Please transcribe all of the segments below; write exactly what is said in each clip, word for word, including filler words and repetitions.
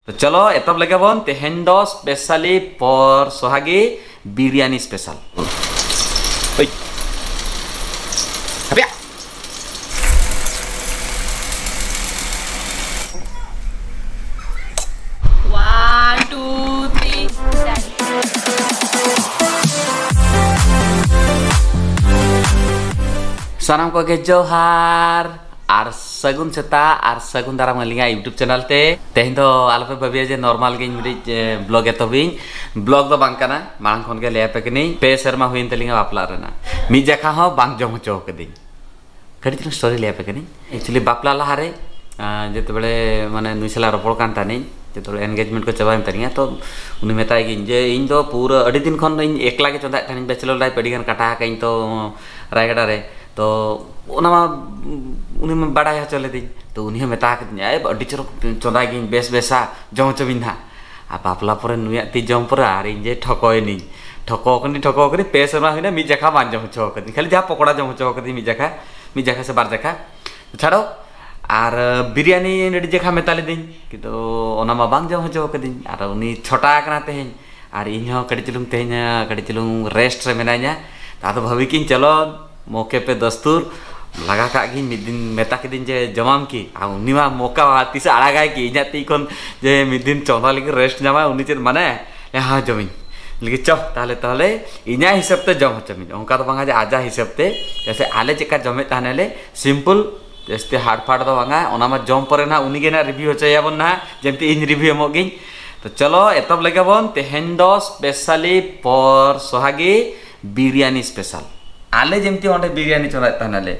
ᱛᱚ ᱪᱚᱞᱚ ᱮᱛᱚᱦᱚᱵ ᱞᱮᱜᱮ ᱵᱚᱱ ᱛᱮᱦᱮᱧ ᱫᱚ specially for Sohagi biryani special᱾ ᱦᱳᱭ᱾ ᱦᱟᱯᱮᱭᱟ᱾ One, two, three, start. ᱥᱟᱱᱟᱢ ᱠᱚᱜᱮ ᱡᱚᱦᱟᱨ ᱟᱨ ᱥᱟᱹᱜᱩᱱ ᱥᱮᱛᱟᱜ ᱟᱨ ᱥᱟᱹᱜᱩᱱ ᱫᱟᱨᱟᱢ ᱟᱹᱞᱤᱧᱟᱜ YouTube channel ᱛᱮ᱾ ᱛᱮᱦᱮᱧ ᱫᱚ ᱟᱞᱚᱯᱮ ᱵᱷᱟᱹᱵᱤᱭᱟ ᱡᱮ normal ᱜᱤᱧ ᱢᱤᱫᱴᱤᱡ, ᱮ, vlog ᱮᱛᱚᱦᱚᱵᱤᱧ᱾ Vlog ᱫᱚ ᱵᱟᱝ ᱠᱟᱱᱟ, ᱢᱟᱲᱟᱝ ᱠᱷᱚᱱ ᱜᱮ ᱞᱟᱹᱭ ᱟᱯᱮ ᱠᱟᱹᱱᱟᱹᱧ, ᱯᱮ ᱥᱮᱨᱢᱟ ᱦᱩᱭᱮᱱ ᱛᱟᱹᱞᱤᱧᱟ ᱵᱟᱯᱞᱟ ᱨᱮᱱᱟᱜ, ᱢᱤᱫ ᱡᱟᱠᱷᱟ ᱦᱚᱸ ᱵᱟᱝ ᱡᱚᱢ ᱦᱚᱪᱚ ᱠᱟᱹᱫᱤᱧ᱾ ᱠᱟᱹᱴᱤᱡ ᱪᱩᱞᱩᱝ story ᱞᱟᱹᱭ ᱟᱯᱮ ᱠᱟᱹᱱᱟᱹᱧ᱾ Actually ᱵᱟᱯᱞᱟ ᱞᱟᱦᱟᱨᱮ, ᱟ, ᱡᱮᱛᱮᱵᱮᱲᱮ ᱢᱟᱱᱮ ᱱᱩᱭ ᱥᱟᱞᱟᱜ ᱨᱚᱯᱚᱲ ᱠᱟᱱ ᱛᱟᱦᱮᱱᱤᱧ, ᱡᱚᱛᱚ ᱦᱚᱲ engagement ᱠᱚ ᱪᱟᱵᱟᱭᱮᱱ ᱛᱟᱹᱞᱤᱧᱟ, ᱛᱚ ᱩᱱᱤ ᱢᱮᱛᱟᱭ ᱜᱤᱧ ᱡᱮ ᱤᱧ ᱫᱚ ᱯᱩᱨᱟᱹ ᱟᱹᱰᱤ ᱫᱤᱱ ᱠᱷᱚᱱ ᱫᱚ ᱤᱧ ᱮᱠᱞᱟ ᱜᱮ ᱪᱚᱸᱫᱟᱭᱮᱫ ᱛᱟᱦᱮᱱᱤᱧ, bachelor life ᱟᱹᱰᱤ ᱜᱟᱱ ᱠᱟᱴᱟ ᱟᱠᱟᱫ ᱤᱧ ᱛᱚ ᱨᱟᱭᱜᱟᱰᱟ ᱨᱮ, ᱛᱚ ᱚᱱᱟ ᱢᱟ ᱩᱱᱤ ᱢᱟ ᱵᱟᱰᱟᱭ ᱦᱚᱪᱚ ᱞᱤᱫᱤᱧ, ᱛᱚ ᱩᱱᱤ ᱦᱚᱸ ᱢᱮᱛᱟ ᱠᱟᱫᱤᱧᱟ, "ᱮ, ᱟᱹᱰᱤ ᱪᱚᱨᱚᱠ ᱪᱚᱸᱫᱟᱭ ᱜᱤᱧ, ᱵᱮᱥ ᱵᱮᱥᱟ, ᱡᱚᱢ ᱦᱚᱪᱚ ᱢᱤᱧ ᱱᱟᱦᱟᱜ᱾" ᱟᱨ ᱵᱟᱯᱞᱟ ᱯᱚᱨᱮ ᱱᱩᱭᱟᱜ ᱛᱤ ᱡᱚᱢ ᱯᱚᱨᱮ ᱟᱨ ᱤᱧ ᱡᱮ ᱴᱷᱚᱠᱚᱭᱮᱱᱤᱧ, ᱴᱷᱚᱠᱚ ᱠᱟᱹᱱᱟᱹᱧ, ᱴᱷᱚᱠᱚ ᱠᱟᱹᱱᱟᱹᱧ, ᱯᱮ ᱥᱮᱨᱢᱟ ᱦᱩᱭᱱᱟ, ᱢᱤᱫ ᱡᱟᱠᱷᱟ ᱵᱟᱝ ᱡᱚᱢ ᱦᱚᱪᱚ ᱠᱟᱹᱫᱤᱧ, ᱠᱷᱟᱹᱞᱤ ᱡᱟᱦᱟᱸ ᱯᱚᱠᱚᱲᱟ ᱡᱚᱢ ᱦᱚᱪᱚ ᱠᱟᱹᱫᱤᱧ ᱢᱤᱫ ᱡᱟᱠᱷᱟ, ᱢᱤᱫ ᱡᱟᱠᱷᱟ ᱥᱮ ᱵᱟᱨ ᱡᱟᱠᱷᱟ᱾ ᱪᱷᱟᱲᱚ, ᱟᱨ ᱵᱤᱨᱭᱟᱱᱤ ᱟᱹᱰᱤ ᱡᱟᱠᱷᱟ ᱢᱮᱛᱟ ᱞᱤᱫᱤᱧ, ᱠᱤᱱᱛᱩ ᱚᱱᱟ ᱢᱟ ᱵᱟᱝ ᱡᱚᱢ ᱦᱚᱪᱚ ᱠᱟᱹᱫᱤᱧ᱾ ᱟᱨ ᱩᱱᱤ ᱪᱷᱚᱴᱟ ᱟᱠᱟᱱᱟ ᱛᱮᱦᱮᱧ, ᱟᱨ ᱤᱧ ᱦᱚᱸ ᱠᱟᱹᱴᱤᱡ ᱪᱩᱞᱩᱝ ᱛᱮᱦᱮᱧ, ᱠᱟᱹᱴᱤᱡ ᱪᱩᱞᱩᱝ rest ᱨᱮ ᱢᱮᱱᱟᱧᱟ᱾ ᱟᱫᱚ ᱵᱷᱟᱹᱵᱤ ᱠᱤᱧ, ᱪᱚᱞᱚ ᱢᱚᱠᱮ ᱯᱮ ᱫᱚᱥᱛᱩᱨ, ᱞᱟᱜᱟ ᱠᱟᱜ ᱜᱤᱧ᱾ ᱢᱤᱫ ᱫᱤᱱ ᱢᱮᱛᱟ ᱠᱤᱫᱤᱧ ᱡᱮ, "ᱡᱚᱢᱟᱢ ᱠᱤ?" ᱟᱨ ᱩᱱᱤ ᱢᱟ ᱢᱚᱠᱟ ᱛᱤᱥᱮ ᱟᱲᱟᱜᱟᱭ ᱠᱤ ᱤᱧᱟᱹᱜ ᱛᱤ ᱠᱷᱚᱱ, ᱡᱮ ᱢᱤᱫ ᱫᱤᱱ ᱪᱚᱸᱫᱟ ᱞᱟᱹᱜᱤᱫ rest ᱧᱟᱢᱟᱭ ᱩᱱᱤ, ᱪᱮᱫ ᱢᱟᱱᱮ? ᱦᱮᱸ, ᱡᱚᱢᱤᱧ᱾ ᱞᱟᱹᱜᱤᱫ ᱪᱚ ᱛᱟᱦᱞᱮ, ᱛᱟᱦᱞᱮ ᱤᱧᱟᱹᱜ ᱦᱤᱥᱟᱹᱵ ᱛᱮ ᱡᱚᱢ ᱦᱚᱪᱚ ᱢᱤᱧ, ᱚᱱᱠᱟ ᱫᱚ ᱵᱟᱝᱟ ᱡᱮ ᱟᱡᱟᱜ ᱦᱤᱥᱟᱹᱵ ᱛᱮ᱾ ᱡᱮᱭᱥᱮ ᱟᱞᱮ ᱪᱮᱫᱠᱟ ᱡᱚᱢᱮᱫ ᱛᱟᱦᱮᱱᱟᱞᱮ, simple, ᱡᱟᱹᱥᱛᱤ hard ᱯᱷᱟᱰ ᱫᱚ ᱵᱟᱝᱟ᱾ ᱚᱱᱟ ᱢᱟ ᱡᱚᱢ ᱯᱚᱨᱮ ᱱᱟᱦᱟᱜ ᱩᱱᱤ ᱜᱮ ᱱᱟᱦᱟᱜ review ᱦᱚᱪᱚᱭᱮᱭᱟᱵᱚᱱ ᱱᱟᱦᱟᱜ, ᱡᱮᱢᱛᱤ ᱤᱧ review ᱮᱢᱚᱜ ᱜᱤᱧ᱾ ᱛᱚ ᱪᱚᱞᱚ ᱮᱛᱚᱦᱚᱵ ᱞᱮᱜᱮ ᱵᱚᱱ ᱛᱮᱦᱮᱧ ᱫᱚ specially for Sohagi biryani special᱾ ᱟᱞᱮ ᱡᱮᱢᱛᱤ ᱚᱸᱰᱮ ᱵᱤᱨᱭᱟᱱᱤ ᱪᱚᱸᱫᱟᱭᱮᱫ ᱛᱟᱦᱮᱱᱟᱞᱮ,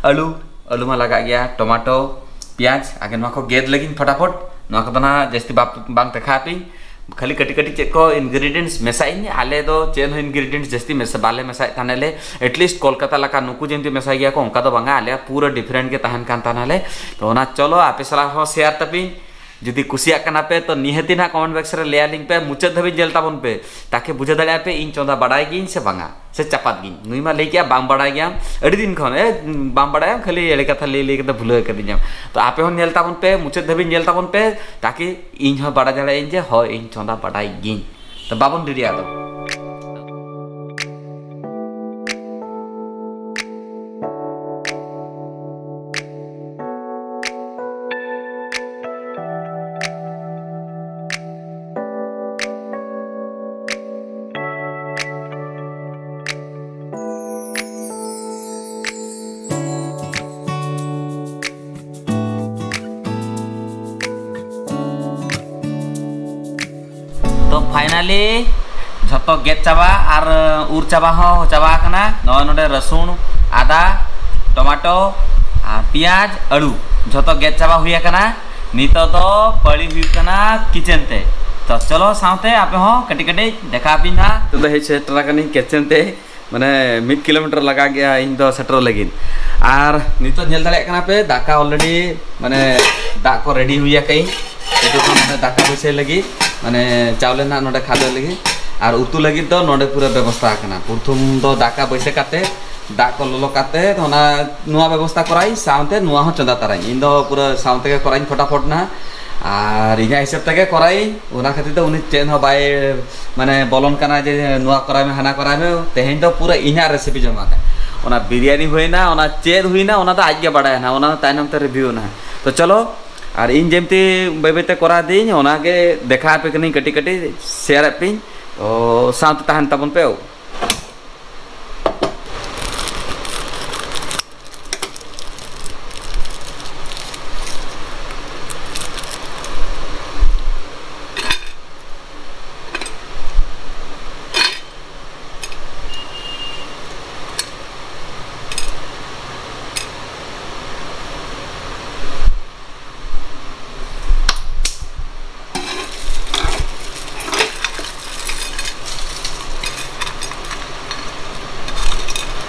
ᱟᱹᱞᱩ, ᱟᱹᱞᱩ ᱢᱟ ᱞᱟᱜᱟᱜ ᱜᱮᱭᱟ, ᱴᱚᱢᱟᱴᱳ, ᱯᱮᱸᱭᱟᱡᱽ, ᱟᱜᱮ ᱱᱚᱣᱟ ᱠᱚ ᱜᱮᱫ ᱞᱟᱹᱜᱤᱧ ᱯᱷᱟᱴᱟᱯᱷᱚᱴ᱾ ᱱᱚᱣᱟ ᱠᱚᱫᱚ ᱱᱟᱦᱟᱜ ᱡᱟᱹᱥᱛᱤ ᱵᱟᱯ-, ᱵᱟᱝ ᱫᱮᱠᱷᱟᱣ ᱟᱯᱮᱧ, ᱠᱷᱟᱹᱞᱤ ᱠᱟᱹᱴᱤᱡ ᱠᱟᱹᱴᱤᱡ ᱪᱮᱫ ᱠᱚ ingredients ᱢᱮᱥᱟᱜ ᱤᱧ᱾ ᱟᱞᱮ ᱫᱚ ᱪᱮᱫ ᱦᱚᱸ ingredients ᱡᱟᱹᱥᱛᱤ ᱢᱮᱥᱟ ᱵᱟᱞᱮ ᱢᱮᱥᱟᱭᱮᱫ ᱛᱟᱦᱮᱱᱟᱞᱮ, at least ᱠᱳᱞᱠᱟᱛᱟ ᱞᱮᱠᱟ ᱱᱩᱠᱩ ᱡᱮᱢᱛᱤ ᱢᱮᱥᱟᱭ ᱜᱮᱭᱟ ᱠᱚ, ᱚᱱᱠᱟ ᱫᱚ ᱵᱟᱝᱟ᱾ ᱟᱞᱮᱭᱟᱜ ᱯᱩᱨᱟᱹ different ᱜᱮ ᱛᱟᱦᱮᱱ ᱠᱟᱱ ᱛᱟᱦᱮᱱᱟᱞᱮ᱾ ᱛᱚ ᱚᱱᱟ ᱪᱚᱞᱚ ᱟᱯᱮ ᱥᱟᱞᱟᱜ ᱦᱚᱸ share ᱛᱟᱯᱮᱧ᱾ ᱡᱩᱫᱤ ᱠᱩᱥᱤᱭᱟᱜ ᱠᱟᱱᱟ ᱯᱮ, ᱛᱚ ᱱᱤᱦᱟᱹᱛᱤ ᱱᱟᱦᱟᱜ comment box ᱨᱮ ᱞᱟᱹᱭ ᱟᱹᱞᱤᱧ ᱯᱮ, ᱢᱩᱪᱟᱹᱫ ᱫᱷᱟᱹᱵᱤᱡ ᱧᱮᱞ ᱛᱟᱵᱚᱱ ᱯᱮ, ᱛᱟᱠᱤ ᱵᱩᱡᱷᱟᱹᱣ ᱫᱟᱲᱮᱭᱟᱜᱼᱟ ᱯᱮ ᱤᱧ ᱪᱚᱸᱫᱟ ᱵᱟᱰᱟᱭ ᱜᱤᱭᱟᱹᱧ ᱥᱮ ᱵᱟᱝᱟ, ᱥᱮ ᱪᱟᱯᱟᱫ ᱜᱤᱭᱟᱹᱧ᱾ ᱱᱩᱭ ᱢᱟ ᱞᱟᱹᱭ ᱠᱮᱜᱼᱟ ᱵᱟᱝ ᱵᱟᱰᱟᱭ ᱜᱮᱭᱟᱢ ᱟᱹᱰᱤ ᱫᱤᱱ ᱠᱷᱚᱱ, ᱮ, ᱵᱟᱢ ᱵᱟᱰᱟᱭᱟᱢ, ᱠᱷᱟᱹᱞᱤ ᱮᱲᱮ ᱠᱟᱛᱷᱟ ᱞᱟᱹᱭ ᱞᱟᱹᱭ ᱠᱟᱛᱮ ᱵᱷᱩᱞᱟᱹᱣ ᱠᱟᱫᱤᱧᱟᱢ᱾ ᱛᱚ ᱟᱯᱮ ᱦᱚᱸ ᱧᱮᱞ ᱛᱟᱵᱚᱱ ᱯᱮ, ᱢᱩᱪᱟᱹᱫ ᱫᱷᱟᱹᱵᱤᱡ ᱧᱮᱞ ᱛᱟᱵᱚᱱ ᱯᱮ, ᱛᱟᱠᱤ ᱤᱧ ᱦᱚᱸ ᱵᱟᱰᱟᱭ ᱫᱟᱲᱮᱭᱟᱜ ᱟᱹᱧ ᱡᱮ ᱦᱳᱭ, ᱤᱧ ᱪᱚᱸᱫᱟ ᱵᱟᱰᱟᱭ ᱜᱤᱭᱟᱹᱧ᱾ ᱛᱚ ᱵᱟᱵᱚᱱ ᱰᱮᱨᱤᱭᱟ ᱟᱫᱚ᱾ ᱛᱚ finally ᱡᱷᱚᱛᱚ ᱜᱮᱫ ᱪᱟᱵᱟ ᱟᱨ ᱩᱨ ᱪᱟᱵᱟ ᱦᱚᱸ ᱪᱟᱵᱟ ᱟᱠᱟᱱᱟ᱾ ᱱᱚᱜᱼᱚᱭ ᱱᱚᱰᱮ ᱨᱟᱹᱥᱩᱱ, ᱟᱫᱟ, ᱴᱚᱢᱟᱴᱳ ᱟᱨ ᱯᱮᱸᱭᱟᱡᱽ, ᱟᱹᱞᱩ ᱡᱷᱚᱛᱚ ᱜᱮᱫ ᱪᱟᱵᱟ ᱦᱩᱭ ᱟᱠᱟᱱᱟ᱾ ᱱᱤᱛᱚᱜ ᱫᱚ ᱯᱟᱹᱲᱤ ᱦᱩᱭᱩᱜ ᱠᱟᱱᱟ ᱠᱤᱪᱮᱱ ᱛᱮ᱾ ᱛᱚ ᱪᱚᱞᱚ ᱥᱟᱶᱛᱮ ᱟᱯᱮ ᱦᱚᱸ ᱠᱟᱹᱴᱤᱡ ᱠᱟᱹᱴᱤᱡ ᱫᱮᱠᱷᱟᱣ ᱟᱯᱮᱧ ᱦᱟᱸᱜ᱾ ᱱᱤᱛᱚᱜ ᱫᱚ ᱦᱮᱡ ᱥᱮᱴᱮᱨ ᱟᱠᱟᱱᱟᱹᱧ ᱠᱤᱪᱮᱱ ᱛᱮ᱾ ᱢᱟᱱᱮ ᱢᱤᱫ ᱠᱤᱞᱳᱢᱤᱴᱟᱨ ᱞᱟᱜᱟᱜ ᱜᱮᱭᱟ ᱤᱧ ᱫᱚ ᱥᱮᱴᱮᱨᱚᱜ ᱞᱟᱹᱜᱤᱫ᱾ ᱟᱨ ᱱᱤᱛᱚᱜ ᱧᱮᱞ ᱫᱟᱲᱮᱭᱟᱜ ᱠᱟᱱᱟ ᱯᱮ, ᱫᱟᱠᱟ already, ᱢᱟᱱᱮ ᱫᱟᱜ ᱠᱚ ready ᱦᱩᱭ ᱟᱠᱟᱫᱟᱹᱧ᱾ ᱱᱤᱛᱚᱜ ᱫᱚ ᱱᱚᱰᱮ ᱫᱟᱠᱟ ᱵᱟᱹᱭᱥᱟᱹᱣ ᱞᱟᱹᱜᱤᱫ, ᱢᱟᱱᱮ ᱪᱟᱣᱞᱮ ᱱᱟᱜ ᱱᱚᱰᱮ ᱠᱷᱟᱫᱚ ᱞᱟᱹᱜᱤᱫ᱾ ᱟᱨ ᱩᱛᱩ ᱞᱟᱹᱜᱤᱫ ᱫᱚ ᱱᱚᱰᱮ ᱯᱩᱨᱟᱹ ᱵᱮᱵᱚᱥᱛᱷᱟ ᱟᱠᱟᱱᱟ᱾ ᱯᱨᱚᱛᱷᱚᱢ ᱫᱚ ᱫᱟᱠᱟ ᱵᱟᱹᱭᱥᱟᱹᱣ ᱠᱟᱛᱮ, ᱫᱟᱜ ᱠᱚ ᱞᱚᱞᱚ ᱠᱟᱛᱮ, ᱚᱱᱟ, ᱱᱚᱣᱟ ᱵᱮᱵᱚᱥᱛᱷᱟ ᱠᱚᱨᱟᱣᱤᱧ, ᱥᱟᱶᱛᱮ ᱱᱚᱣᱟ ᱦᱚᱸ ᱪᱚᱸᱫᱟ ᱛᱟᱨᱟᱧ᱾ ᱤᱧ ᱫᱚ ᱯᱩᱨᱟᱹ ᱥᱟᱶ ᱛᱮᱜᱮ ᱠᱚᱨᱟᱣᱤᱧ ᱯᱷᱚᱴᱟᱯᱷᱚᱴ ᱱᱟᱜ᱾ ᱟᱨ ᱤᱧᱟᱹᱜ ᱦᱤᱥᱟᱹᱵ ᱛᱮᱜᱮ ᱠᱚᱨᱟᱣᱤᱧ, ᱚᱱᱟ ᱠᱷᱟᱹᱛᱤᱨ ᱛᱮ ᱩᱱᱤ ᱪᱮᱫ ᱦᱚᱸ ᱵᱟᱭ, ᱢᱟᱱᱮ, ᱵᱚᱞᱚᱱ ᱠᱟᱱᱟ ᱡᱮ ᱱᱚᱣᱟ ᱠᱚᱨᱟᱣ ᱢᱮ, ᱦᱟᱱᱟ ᱠᱚᱨᱟᱣ ᱢᱮ᱾ ᱛᱮᱦᱮᱧ ᱫᱚ ᱯᱩᱨᱟᱹ ᱤᱧᱟᱹᱜ recipe ᱡᱚᱢᱟ ᱠᱟᱱᱟ᱾ ᱚᱱᱟ ᱵᱤᱨᱭᱟᱱᱤ ᱦᱩᱭᱱᱟ, ᱚᱱᱟ ᱪᱮᱫ ᱦᱩᱭᱱᱟ, ᱚᱱᱟ ᱫᱚ ᱟᱡ ᱜᱮ ᱵᱟᱲᱟᱭᱟ ᱱᱟᱦᱟᱜ, ᱚᱱᱟ ᱫᱚ ᱛᱟᱭᱱᱚᱢ ᱛᱮ review ᱱᱟᱦᱟᱜ᱾ ᱛᱚ ᱪᱚᱞᱚ, ᱟᱨ ᱤᱧ ᱡᱮᱢᱛᱤ ᱵᱟᱹᱭ ᱵᱟᱹᱭ ᱛᱮ ᱠᱚᱨᱟᱣ ᱫᱤᱧ, ᱚᱱᱟ ᱜᱮ ᱫᱮᱠᱷᱟᱣ ᱟᱯᱮ ᱠᱟᱹᱱᱟᱹᱧ ᱠᱟᱹᱴᱤᱡ ᱠᱟᱹᱴᱤᱡ, share ᱟᱯᱮᱭᱟᱹᱧ᱾ ᱛᱚ ᱥᱟᱶᱛᱮ ᱛᱟᱦᱮᱱ ᱛᱟᱵᱚᱱ ᱯᱮ᱾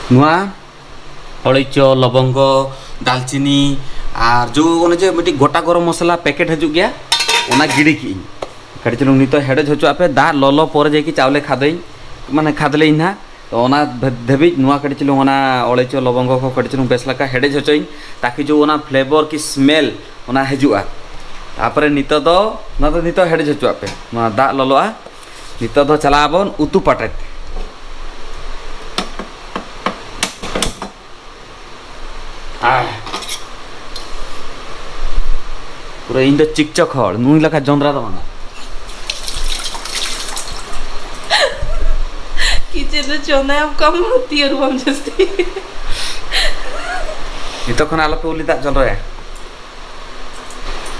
ᱱᱚᱣᱟ ᱚᱲᱮᱡ ᱪᱚ, ᱞᱚᱵᱚᱝᱜᱚ, ᱫᱟᱞᱪᱤᱱᱤ ᱟᱨ ᱡᱚ ᱚᱱᱮ ᱡᱮ ᱢᱤᱫᱴᱤᱡ ᱜᱚᱴᱟ ᱜᱚᱨᱚᱢ ᱢᱚᱥᱞᱟ packet ᱦᱤᱡᱩᱜ ᱜᱮᱭᱟ, ᱚᱱᱟ ᱜᱤᱰᱤ ᱠᱮᱜ ᱟᱹᱧ᱾ ᱠᱟᱹᱴᱤᱡ ᱪᱩᱞᱩᱝ ᱱᱤᱛᱚᱜ ᱦᱮᱰᱮᱡ ᱦᱚᱪᱚᱣᱟᱜ ᱯᱮ, ᱫᱟᱜ ᱞᱚᱞᱚ ᱯᱚᱨᱮ ᱡᱮ ᱠᱤ ᱪᱟᱣᱞᱮ ᱠᱷᱟᱫᱟᱹᱧ, ᱢᱟᱱᱮ ᱠᱷᱟᱫᱽᱞᱮ ᱟᱹᱧ ᱱᱟᱦᱟᱜ᱾ ᱛᱚ ᱚᱱᱟ ᱫᱷᱟᱹᱵᱤᱡ ᱱᱚᱣᱟ ᱠᱟᱹᱴᱤᱡ ᱪᱩᱞᱩᱝ ᱚᱱᱟ ᱚᱲᱮᱡ ᱦᱚᱪᱚ ᱞᱚᱵᱚᱝᱜᱚ ᱠᱚ ᱠᱟᱹᱴᱤᱡ ᱪᱩᱞᱩᱝ ᱵᱮᱥ ᱞᱮᱠᱟ ᱦᱮᱰᱮᱡ ᱦᱚᱪᱚᱭᱟᱹᱧ, ᱛᱟᱠᱤ ᱡᱮ ᱚᱱᱟ ᱯᱷᱞᱮᱵᱚᱨ ᱠᱤ ᱥᱢᱮᱞ ᱚᱱᱟ ᱦᱤᱡᱩᱜᱼᱟ᱾ ᱛᱟᱨᱯᱚᱨᱮ ᱱᱤᱛᱚᱜ ᱫᱚ, ᱱᱚᱣᱟ ᱫᱚ ᱱᱤᱛᱚᱜ ᱦᱮᱰᱮᱡ ᱦᱚᱪᱚᱣᱟᱜ ᱯᱮ, ᱱᱚᱣᱟ ᱫᱟᱜ ᱞᱚᱞᱚᱜᱼᱟ᱾ ᱱᱤᱛᱚᱜ ᱫᱚ ᱪᱟᱞᱟᱜ ᱟᱵᱚᱱ ᱩᱛᱩ ᱯᱟᱴᱮᱫ᱾ ᱟᱦ᱾ ᱯᱩᱨᱟᱹ ᱤᱧ ᱫᱚ ᱪᱤᱠᱪᱚᱠ ᱦᱚᱲ, ᱱᱩᱭ ᱞᱮᱠᱟ ᱡᱚᱱᱰᱨᱟ ᱫᱚ ᱵᱟᱝᱟ᱾ ᱠᱤᱪᱮᱱ ᱨᱮ ᱪᱚᱸᱫᱟᱭᱟᱢ ᱠᱟᱢ ᱛᱤᱭᱟᱹᱨ ᱵᱟᱢ ᱡᱟᱹᱥᱛᱤ᱾ ᱱᱤᱛᱚᱜ ᱠᱷᱚᱱ ᱟᱞᱚᱯᱮ ᱩᱞᱤ ᱫᱟᱜ ᱡᱚᱱᱰᱨᱟᱭᱟ᱾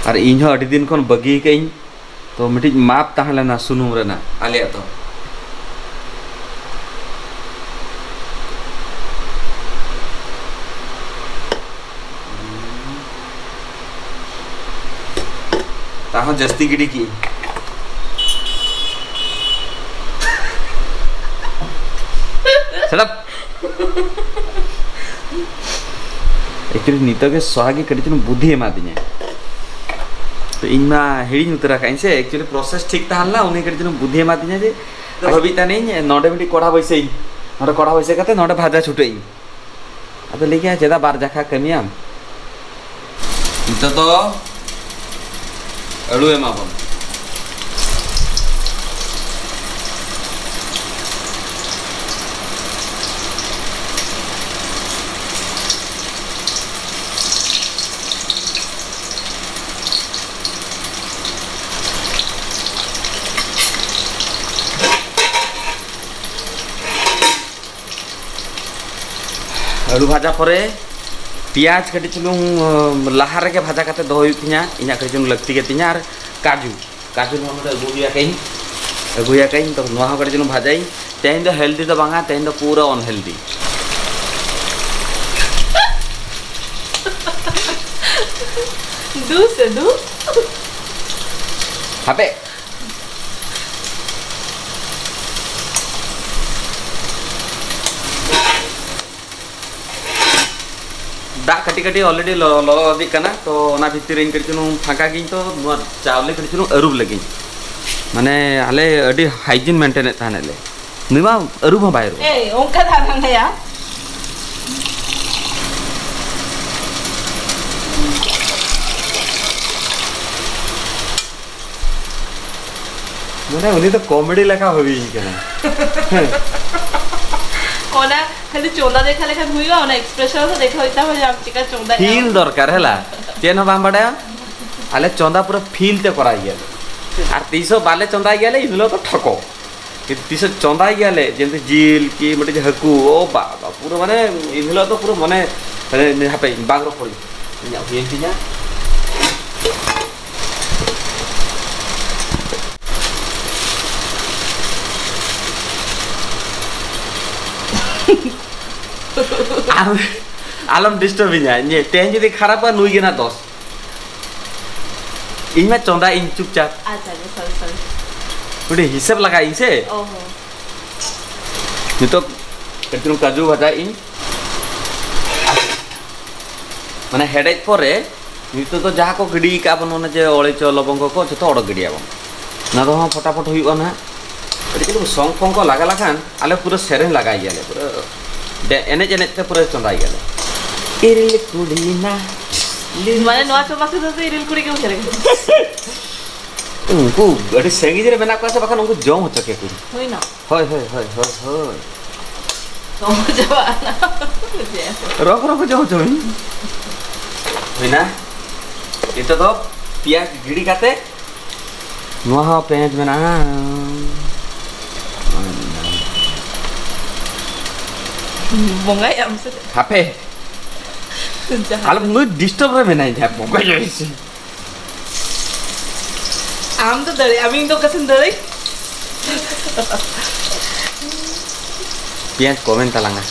ᱟᱨ ᱤᱧ ᱦᱚᱸ ᱟᱹᱰᱤ ᱫᱤᱱ ᱠᱷᱚᱱ ᱵᱟᱹᱜᱤ ᱠᱟᱜ ᱤᱧ, ᱛᱚ ᱢᱤᱫᱴᱤᱡ ᱢᱟᱯ ᱛᱟᱦᱮᱸ ᱞᱮᱱᱟ ᱥᱩᱱᱩᱢ ᱨᱮᱱᱟᱜ ᱟᱞᱮᱭᱟᱜ ᱫᱚ᱾ ᱛᱟᱦᱚᱸ ᱡᱟᱹᱥᱛᱤ ᱜᱤᱰᱤ ᱠᱤ᱾ ᱥᱟᱞᱟᱯ᱾ ᱮᱠᱪᱩᱭᱮᱞᱤ ᱱᱤᱛᱚᱜ ᱜᱮ ᱥᱚᱦᱟ ᱜᱮ ᱠᱟᱹᱴᱤᱡ ᱪᱩᱞᱩᱝ ᱵᱩᱫᱽᱫᱷᱤ ᱮᱢᱟᱫᱤᱧᱟ᱾ ᱛᱚ ᱤᱧ ᱢᱟ ᱦᱤᱲᱤᱧ ᱩᱛᱟᱹᱨ ᱟᱠᱟᱫ ᱤᱧ ᱥᱮ, ᱮᱠᱪᱩᱭᱮᱞᱤ ᱯᱨᱚᱥᱮᱥ ᱴᱷᱤᱠ ᱛᱟᱦᱮᱸ ᱞᱮᱱᱟ, ᱩᱱᱤ ᱠᱟᱹᱴᱤᱡ ᱪᱩᱞᱩᱝ ᱵᱩᱫᱽᱫᱷᱤ ᱮᱢᱟᱫᱤᱧᱟ ᱡᱮ ᱵᱷᱟᱹᱵᱤᱭᱮᱫ ᱛᱟᱦᱮᱱᱤᱧ ᱱᱚᱰᱮ ᱢᱤᱫᱴᱤᱡ ᱠᱚᱲᱦᱟ ᱵᱟᱹᱭᱥᱟᱹᱧ, ᱱᱚᱰᱮ ᱠᱚᱲᱦᱟ ᱵᱟᱹᱭᱥᱟᱹ ᱠᱟᱛᱮ ᱱᱚᱰᱮ ᱵᱷᱟᱡᱟ ᱪᱷᱩᱴᱟᱹᱜ ᱤᱧ᱾ ᱟᱫᱚ ᱞᱟᱹᱭ ᱠᱮᱫᱟ, "ᱪᱮᱫᱟᱜ ᱵᱟᱨ ᱡᱟᱠᱷᱟ ᱠᱟᱹᱢᱤᱭᱟᱢ?" ᱱᱤᱛᱚᱜ ᱫᱚ ᱟᱹᱞᱩ ᱮᱢᱟᱵᱚᱱ᱾ ᱟᱹᱞᱩ ᱵᱷᱟᱡᱟ ᱯᱚᱨᱮ ᱯᱮᱸᱭᱟᱡᱽ ᱠᱟᱹᱴᱤᱡ ᱪᱩᱞᱩᱝ, ᱟᱸ, ᱞᱟᱦᱟ ᱨᱮᱜᱮ ᱵᱷᱟᱡᱟ ᱠᱟᱛᱮ ᱫᱚᱦᱚ ᱦᱩᱭᱩᱜ ᱛᱤᱧᱟᱹ, ᱤᱧᱟᱹᱜ ᱠᱟᱹᱴᱤᱡ ᱪᱩᱞᱩᱝ ᱞᱟᱹᱠᱛᱤ ᱜᱮ ᱛᱤᱧᱟᱹ᱾ ᱟᱨ ᱠᱟᱡᱩ, ᱠᱟᱡᱩ ᱱᱚᱣᱟ ᱱᱚᱰᱮ ᱟᱹᱜᱩ ᱦᱩᱭ ᱟᱠᱟᱧ, ᱟᱹᱜᱩ ᱦᱩᱭ ᱟᱠᱟᱧ, ᱛᱚ ᱱᱚᱣᱟ ᱦᱚᱸ ᱠᱟᱹᱴᱤᱡ ᱪᱩᱞᱩᱝ ᱵᱷᱟᱡᱟᱭᱤᱧ᱾ ᱛᱮᱦᱮᱧ ᱫᱚ ᱦᱮᱞᱫᱤ ᱫᱚ ᱵᱟᱝᱟ, ᱛᱮᱦᱮᱧ ᱫᱚ ᱯᱩᱨᱟᱹ ᱟᱱᱦᱮᱞᱫᱤ᱾ ᱫᱩ ᱥᱮ ᱫᱩ᱾ ᱦᱟᱯᱮ᱾ ᱫᱟᱜ ᱠᱟᱹᱴᱤᱡ ᱠᱟᱹᱴᱤᱡ already ᱞᱚ-, ᱞᱚᱞᱚ ᱤᱫᱤᱜ ᱠᱟᱱᱟ, ᱛᱚ ᱚᱱᱟ ᱵᱷᱤᱛᱤᱨ ᱨᱮ ᱤᱧ ᱠᱟᱹᱴᱤᱡ ᱪᱩᱞᱩᱝ ᱯᱷᱟᱸᱠᱟ ᱜᱤᱧ, ᱛᱚ ᱱᱚᱣᱟ ᱪᱟᱣᱞᱮ ᱠᱟᱹᱴᱤᱡ ᱪᱩᱞᱩᱝ ᱟᱹᱨᱩᱵ ᱞᱟᱹᱜᱤᱧ᱾ ᱢᱟᱱᱮ ᱟᱞᱮ ᱟᱹᱰᱤ hygiene maintain ᱮᱫ ᱛᱟᱦᱮᱱᱟᱞᱮ᱾ ᱱᱩᱭ ᱢᱟ ᱟᱹᱨᱩᱵ ᱦᱚᱸ ᱵᱟᱭ ᱟᱹᱨᱩᱵ᱾ ᱮᱭ, ᱚᱱᱠᱟ ᱫᱚ ᱟᱞᱚᱢ ᱞᱟᱹᱭᱟ᱾ ᱢᱟᱱᱮ ᱩᱱᱤ ᱫᱚ comedy ᱞᱮᱠᱟ ᱵᱷᱟᱵᱤᱧ ᱠᱟᱱᱟ᱾ ᱚᱱᱟ ᱠᱷᱟᱹᱞᱤ ᱪᱚᱸᱫᱟ ᱫᱮᱠᱷᱟ ᱞᱮᱠᱷᱟᱱ ᱦᱩᱭᱩᱜᱼᱟ, ᱚᱱᱟ expression ᱦᱚᱸ ᱫᱮᱠᱷᱟ ᱦᱩᱭᱩᱜ ᱛᱟᱢᱟ ᱡᱮ ᱟᱢ ᱪᱮᱠᱟ ᱪᱚᱸᱫᱟᱭᱟ᱾ Feel ᱫᱚᱨᱠᱟᱨ ᱦᱮᱞᱟ, ᱪᱮᱫ ᱦᱚᱸ ᱵᱟᱢ ᱵᱟᱰᱟᱭᱟ᱾ ᱟᱞᱮ ᱪᱚᱸᱫᱟ ᱯᱩᱨᱟᱹ feel ᱛᱮ ᱠᱚᱨᱟᱣ ᱜᱮᱭᱟᱞᱮ, ᱟᱨ ᱛᱤᱥ ᱦᱚᱸ ᱵᱟᱞᱮ ᱪᱚᱸᱫᱟᱭ ᱜᱮᱭᱟᱞᱮ ᱤᱱ ᱦᱤᱞᱳᱜ ᱫᱚ ᱴᱷᱚᱠᱚ᱾ ᱠᱤᱱᱛᱩ ᱛᱤᱥ ᱦᱚᱸ ᱪᱚᱸᱫᱟᱭ ᱜᱮᱭᱟᱞᱮ, ᱡᱮᱢᱛᱤ ᱡᱤᱞ ᱠᱤ ᱢᱤᱫᱴᱮᱡ ᱦᱟᱹᱠᱩ, ᱳ ᱵᱟᱵᱟ, ᱯᱩᱨᱟᱹ ᱢᱟᱱᱮ ᱤᱱ ᱦᱤᱞᱳᱜ ᱫᱚ ᱯᱩᱨᱟᱹ ᱢᱚᱱᱮ, ᱢᱟᱱᱮ, ᱦᱟᱯᱮ ᱵᱟᱝ ᱨᱚᱯᱚᱲ ᱤᱧ, ᱤᱧᱟᱹᱜ ᱦᱩᱭᱮᱱ ᱛᱤᱧᱟ᱾ ᱟᱨ ᱟᱞᱚᱢ disturb ᱤᱧᱟ, ᱧᱮ-, ᱛᱮᱦᱮᱧ ᱡᱩᱫᱤ ᱠᱷᱟᱨᱟᱯᱟ, ᱱᱩᱭ ᱜᱮ ᱱᱟᱜ ᱫᱚᱥ᱾ ᱤᱧ ᱢᱟ ᱪᱚᱸᱫᱟ ᱤᱧ ᱪᱩᱯᱪᱟᱯ᱾ ᱟᱪᱪᱷᱟ, ᱟᱪᱪᱷᱟ, sorry, sorry᱾ ᱢᱤᱫᱴᱤᱡ ᱦᱤᱥᱟᱹᱵ ᱞᱟᱜᱟᱭ ᱤᱧ ᱥᱮ᱾ ᱚ ᱦᱚᱸ᱾ ᱱᱤᱛᱚᱜ ᱠᱟᱹᱴᱤᱡ ᱪᱩᱞᱩᱝ ᱠᱟᱡᱩ ᱵᱷᱟᱡᱟᱭᱮᱫ ᱤᱧ᱾ ᱢᱟᱱᱮ ᱦᱮᱰᱮᱡ ᱯᱚᱨᱮ ᱱᱤᱛᱚᱜ ᱫᱚ ᱡᱟᱦᱟᱸ ᱠᱚ ᱜᱤᱰᱤ ᱠᱟᱜᱼᱟ ᱵᱚᱱ, ᱚᱱᱮ ᱡᱮ ᱚᱲᱮᱡ ᱠᱚ, ᱞᱚᱵᱚᱝᱜᱚ ᱠᱚ, ᱡᱚᱛᱚ ᱚᱰᱚᱠ ᱜᱤᱰᱤᱭᱟᱵᱚᱱ᱾ ᱚᱱᱟ ᱫᱚ ᱦᱚᱸ ᱯᱷᱚᱴᱟᱯᱷᱚᱴ ᱦᱩᱭᱩᱜᱼᱟ ᱱᱟᱦᱟᱜ᱾ ᱠᱟᱹᱴᱤᱡ ᱪᱩᱞᱩᱝ song ᱯᱷᱚᱝ ᱠᱚ ᱞᱟᱜᱟ ᱞᱮᱠᱷᱟᱱ ᱟᱞᱮ ᱯᱩᱨᱟᱹ ᱥᱮᱨᱮᱧ ᱞᱟᱜᱟᱭ ᱜᱮᱭᱟᱞᱮ, ᱯᱩᱨᱟᱹ ᱰᱮ-, ᱮᱱᱮᱡ ᱮᱱᱮᱡ ᱛᱮ ᱯᱩᱨᱟᱹ ᱪᱚᱸᱫᱟᱭ ᱜᱮᱭᱟᱞᱮ᱾ ᱤᱨᱤᱞ ᱠᱩᱲᱤ ᱱᱟ, ᱢᱟᱱᱮ ᱱᱚᱣᱟ ᱪᱚᱸᱫᱟ ᱥᱮᱫ ᱫᱚ ᱤᱨᱤᱞ ᱠᱩᱲᱤ ᱜᱮᱢ ᱥᱮᱨᱮᱧ᱾ ᱩᱱᱠᱩ ᱟᱹᱰᱤ ᱥᱟᱺᱜᱤᱧ ᱨᱮ ᱢᱮᱱᱟᱜ ᱠᱚᱣᱟ ᱥᱮ, ᱵᱟᱠᱷᱟᱱ ᱩᱱᱠᱩ ᱡᱚᱢ ᱦᱚᱪᱚ ᱠᱮᱠᱚᱣᱟᱹᱧ᱾ ᱦᱩᱭᱱᱟ᱾ ᱦᱳᱭ, ᱦᱳᱭ, ᱦᱳᱭ, ᱦᱳᱭ, ᱦᱳᱭ᱾ ᱨᱚᱝ ᱪᱟᱵᱟᱜᱼᱟ᱾ ᱨᱚᱝ, ᱨᱚᱝ ᱠᱚ ᱡᱚᱢ ᱦᱚᱪᱚ ᱢᱮ᱾ ᱦᱩᱭᱱᱟ᱾ ᱱᱤᱛᱚᱜ ᱫᱚ ᱯᱮᱸᱭᱟᱡᱽ ᱜᱤᱰᱤ ᱠᱟᱛᱮ ᱱᱚᱣᱟ ᱦᱚᱸ ᱯᱮᱸᱭᱟᱡᱽ ᱢᱮᱱᱟᱜᱼᱟ᱾ ᱵᱚᱸᱜᱟᱭᱟᱢ ᱥᱮ ᱪᱮᱫ? ᱦᱟᱯᱮ᱾ ᱡᱟᱦᱟᱸ ᱟᱞᱚᱢ, ᱱᱩᱭ disturb ᱨᱮ ᱢᱮᱱᱟᱭ ᱡᱟᱦᱟᱸ ᱵᱚᱸᱜᱟᱭᱟᱭ ᱥᱮ᱾ ᱟᱢ ᱫᱚ ᱫᱟᱲᱮᱭᱟᱜ ᱟᱢ, ᱤᱧ ᱫᱚ ᱚᱠᱟ ᱥᱮᱱ ᱫᱟᱲᱮ? ᱯᱮᱸᱭᱟᱡᱽ ᱠᱚᱢᱮᱱ ᱛᱟᱞᱟᱝᱟ᱾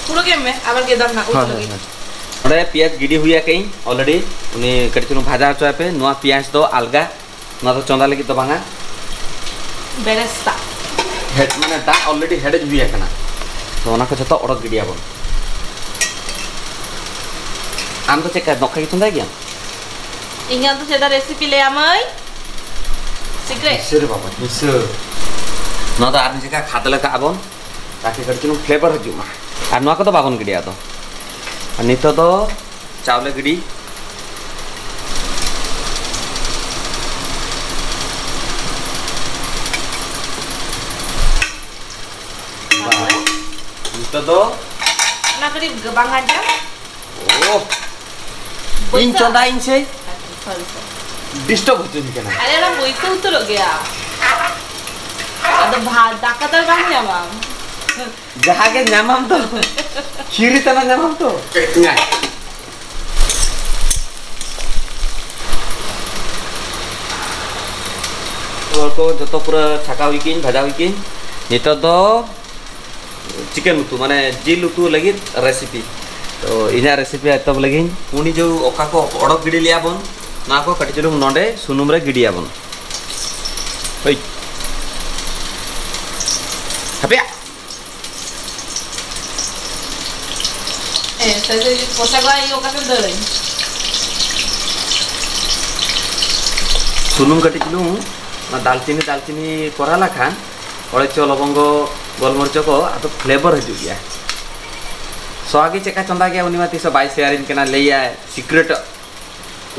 ᱯᱩᱨᱟᱹ ᱜᱮ ᱮᱢ ᱢᱮ, ᱟᱵᱟᱨ ᱜᱮᱫᱟᱢ ᱱᱟᱜ ᱩᱛᱩ ᱦᱳᱭ, ᱦᱳᱭ, ᱞᱟᱹᱜᱤᱫ᱾ ᱦᱳᱭ᱾ ᱱᱚᱰᱮ ᱯᱮᱸᱭᱟᱡᱽ ᱜᱤᱰᱤ ᱦᱩᱭ ᱟᱠᱟᱫᱟᱹᱧ already᱾ ᱩᱱᱤ ᱠᱟᱹᱴᱤᱡ ᱪᱩᱞᱩᱝ ᱵᱷᱟᱡᱟ ᱦᱚᱪᱚᱭ ᱯᱮ᱾ ᱱᱚᱣᱟ ᱯᱮᱸᱭᱟᱡᱽ ᱫᱚ ᱟᱞᱜᱟ, ᱱᱚᱣᱟ ᱫᱚ ᱪᱚᱸᱫᱟ ᱞᱟᱹᱜᱤᱫ ᱫᱚ ᱵᱟᱝᱟ᱾ ᱵᱮᱨᱮᱥᱛᱟ᱾ ᱦᱮᱰ-, ᱢᱟᱱᱮ ᱫᱟᱜ already ᱦᱮᱰᱮᱡ ᱦᱩᱭ ᱟᱠᱟᱱᱟ, ᱛᱚ ᱚᱱᱟ ᱠᱚ ᱡᱚᱛᱚ ᱚᱰᱚᱠ ᱜᱤᱰᱤᱭᱟᱵᱚᱱ᱾ ᱟᱢ ᱫᱚ ᱪᱮᱫ ᱞᱮᱠᱟ ᱱᱚᱝᱠᱟ ᱜᱮ ᱪᱚᱸᱫᱟᱭ ᱜᱮᱭᱟᱢ? ᱤᱧᱟᱹᱜ ᱫᱚ ᱪᱮᱫᱟᱜ ᱨᱮᱥᱤᱯᱤ ᱞᱟᱹᱭ ᱟᱢᱟᱹᱧ? ᱥᱤᱠᱨᱮᱴ᱾ ᱱᱤᱥᱟᱹ ᱨᱮ ᱵᱟᱵᱟ, ᱱᱤᱥᱟᱹ᱾ ᱱᱚᱣᱟ ᱫᱚ ᱟᱨ ᱢᱤᱫ ᱡᱟᱭᱜᱟ ᱠᱷᱟᱫᱽᱞᱮ ᱠᱟᱜᱼᱟ ᱵᱚᱱ, ᱛᱟᱠᱤ ᱠᱟᱹᱴᱤᱡ ᱪᱩᱞᱩᱝ ᱯᱷᱞᱮᱵᱟᱨ ᱦᱤᱡᱩᱜ ᱢᱟ᱾ ᱟᱨ ᱱᱚᱣᱟ ᱠᱚᱫᱚ ᱵᱟᱵᱚᱱ ᱜᱤᱰᱤᱭᱟ ᱟᱫᱚ᱾ ᱟᱨ ᱱᱤᱛᱚᱜ ᱫᱚ ᱪᱟᱣᱞᱮ ᱜᱤᱰᱤ᱾ ᱛᱟᱨᱯᱚᱨᱮ? ᱱᱤᱛᱚᱜ ᱫᱚ ᱚᱱᱟ ᱠᱟᱹᱴᱤᱡ ᱵᱟᱝ ᱜᱷᱟᱱᱴᱟ᱾ ᱳ, ᱤᱧ ᱵᱟᱹᱭᱥᱟᱹ- ᱪᱚᱸᱫᱟᱭᱤᱧ ᱥᱮ? ᱥᱚᱨᱤ, ᱥᱚᱨᱤ᱾ ᱰᱤᱥᱴᱟᱵ ᱦᱚᱪᱚᱧ ᱠᱟᱱᱟ᱾ ᱟᱨᱮ, ᱚᱱᱟ ᱵᱟᱹᱭᱥᱟᱹᱣ ᱩᱛᱟᱹᱨᱚᱜ ᱜᱮᱭᱟ᱾ ᱟᱫᱚ ᱵᱷᱟᱛ, ᱫᱟᱠᱟ ᱫᱚ ᱵᱟᱝ ᱧᱟᱢᱟᱢ᱾ ᱡᱟᱦᱟᱸ ᱜᱮ ᱧᱟᱢᱟᱢ ᱛᱚ, ᱠᱷᱤᱨᱤ ᱛᱟᱱᱟ ᱧᱟᱢᱟᱢ ᱛᱚ᱾ ᱦᱚᱲ ᱠᱚ ᱡᱚᱛᱚ ᱯᱩᱨᱟᱹ ᱪᱷᱟᱠᱟᱣ ᱦᱩᱭ ᱠᱤᱧ, ᱵᱷᱟᱡᱟ ᱦᱩᱭ ᱠᱤᱧ᱾ ᱱᱤᱛᱚᱜ ᱫᱚ ᱪᱤᱠᱮᱱ ᱩᱛᱩ, ᱢᱟᱱᱮ ᱡᱤᱞ ᱩᱛᱩ ᱞᱟᱹᱜᱤᱫ ᱨᱮᱥᱤᱯᱤ᱾ ᱛᱚ, ᱤᱧᱟᱹᱜ ᱨᱮᱥᱤᱯᱤ ᱮᱛᱚᱦᱚᱵ ᱞᱟᱹᱜᱤᱫ, ᱩᱱᱤ ᱡᱮ ᱚᱠᱟ ᱠᱚ ᱚᱰᱚᱠ ᱜᱤᱰᱤ ᱞᱮᱜᱼᱟ ᱵᱚᱱ, ᱱᱚᱣᱟ ᱠᱚ ᱠᱟᱹᱴᱤᱡ ᱪᱩᱞᱩᱝ ᱱᱚᱰᱮ ᱥᱩᱱᱩᱢ ᱨᱮ ᱜᱤᱰᱤᱭᱟᱵᱚᱱ᱾ ᱦᱳᱭ᱾ ᱦᱟᱯᱮᱭᱟ᱾ ᱦᱮᱸ, ᱥᱟᱹᱨᱤ ᱥᱟᱹᱨᱤ ᱯᱚᱥᱟ ᱠᱚ ᱤᱭᱟᱹ ᱚᱠᱟ ᱥᱮᱫ ᱫᱟᱹᱲᱟᱹᱧ? ᱥᱩᱱᱩᱢ ᱠᱟᱹᱴᱤᱡ ᱪᱩᱞᱩᱝ, ᱚᱱᱟ ᱫᱟᱞᱪᱤᱱᱤ, ᱫᱟᱞᱪᱤᱱᱤ ᱠᱚᱨᱟᱣ ᱞᱮᱠᱷᱟᱱ ᱚᱲᱮᱡ ᱪᱚ, ᱞᱚᱵᱚᱝᱜᱚ, ᱜᱳᱞᱢᱚᱨᱤᱪ ᱠᱚ ᱟᱫᱚ ᱯᱷᱞᱮᱵᱟᱨ ᱦᱤᱡᱩᱜ ᱜᱮᱭᱟ᱾ ᱥᱚ ᱜᱮ ᱪᱮᱫᱠᱟ ᱪᱚᱸᱫᱟ ᱜᱮᱭᱟ, ᱩᱱᱤ ᱢᱟ ᱛᱤᱥ ᱦᱚᱸ ᱵᱟᱭ ᱥᱮᱭᱟᱨᱤᱧ ᱠᱟᱱᱟ, ᱞᱟᱹᱭᱟᱭ ᱥᱤᱠᱨᱮᱴ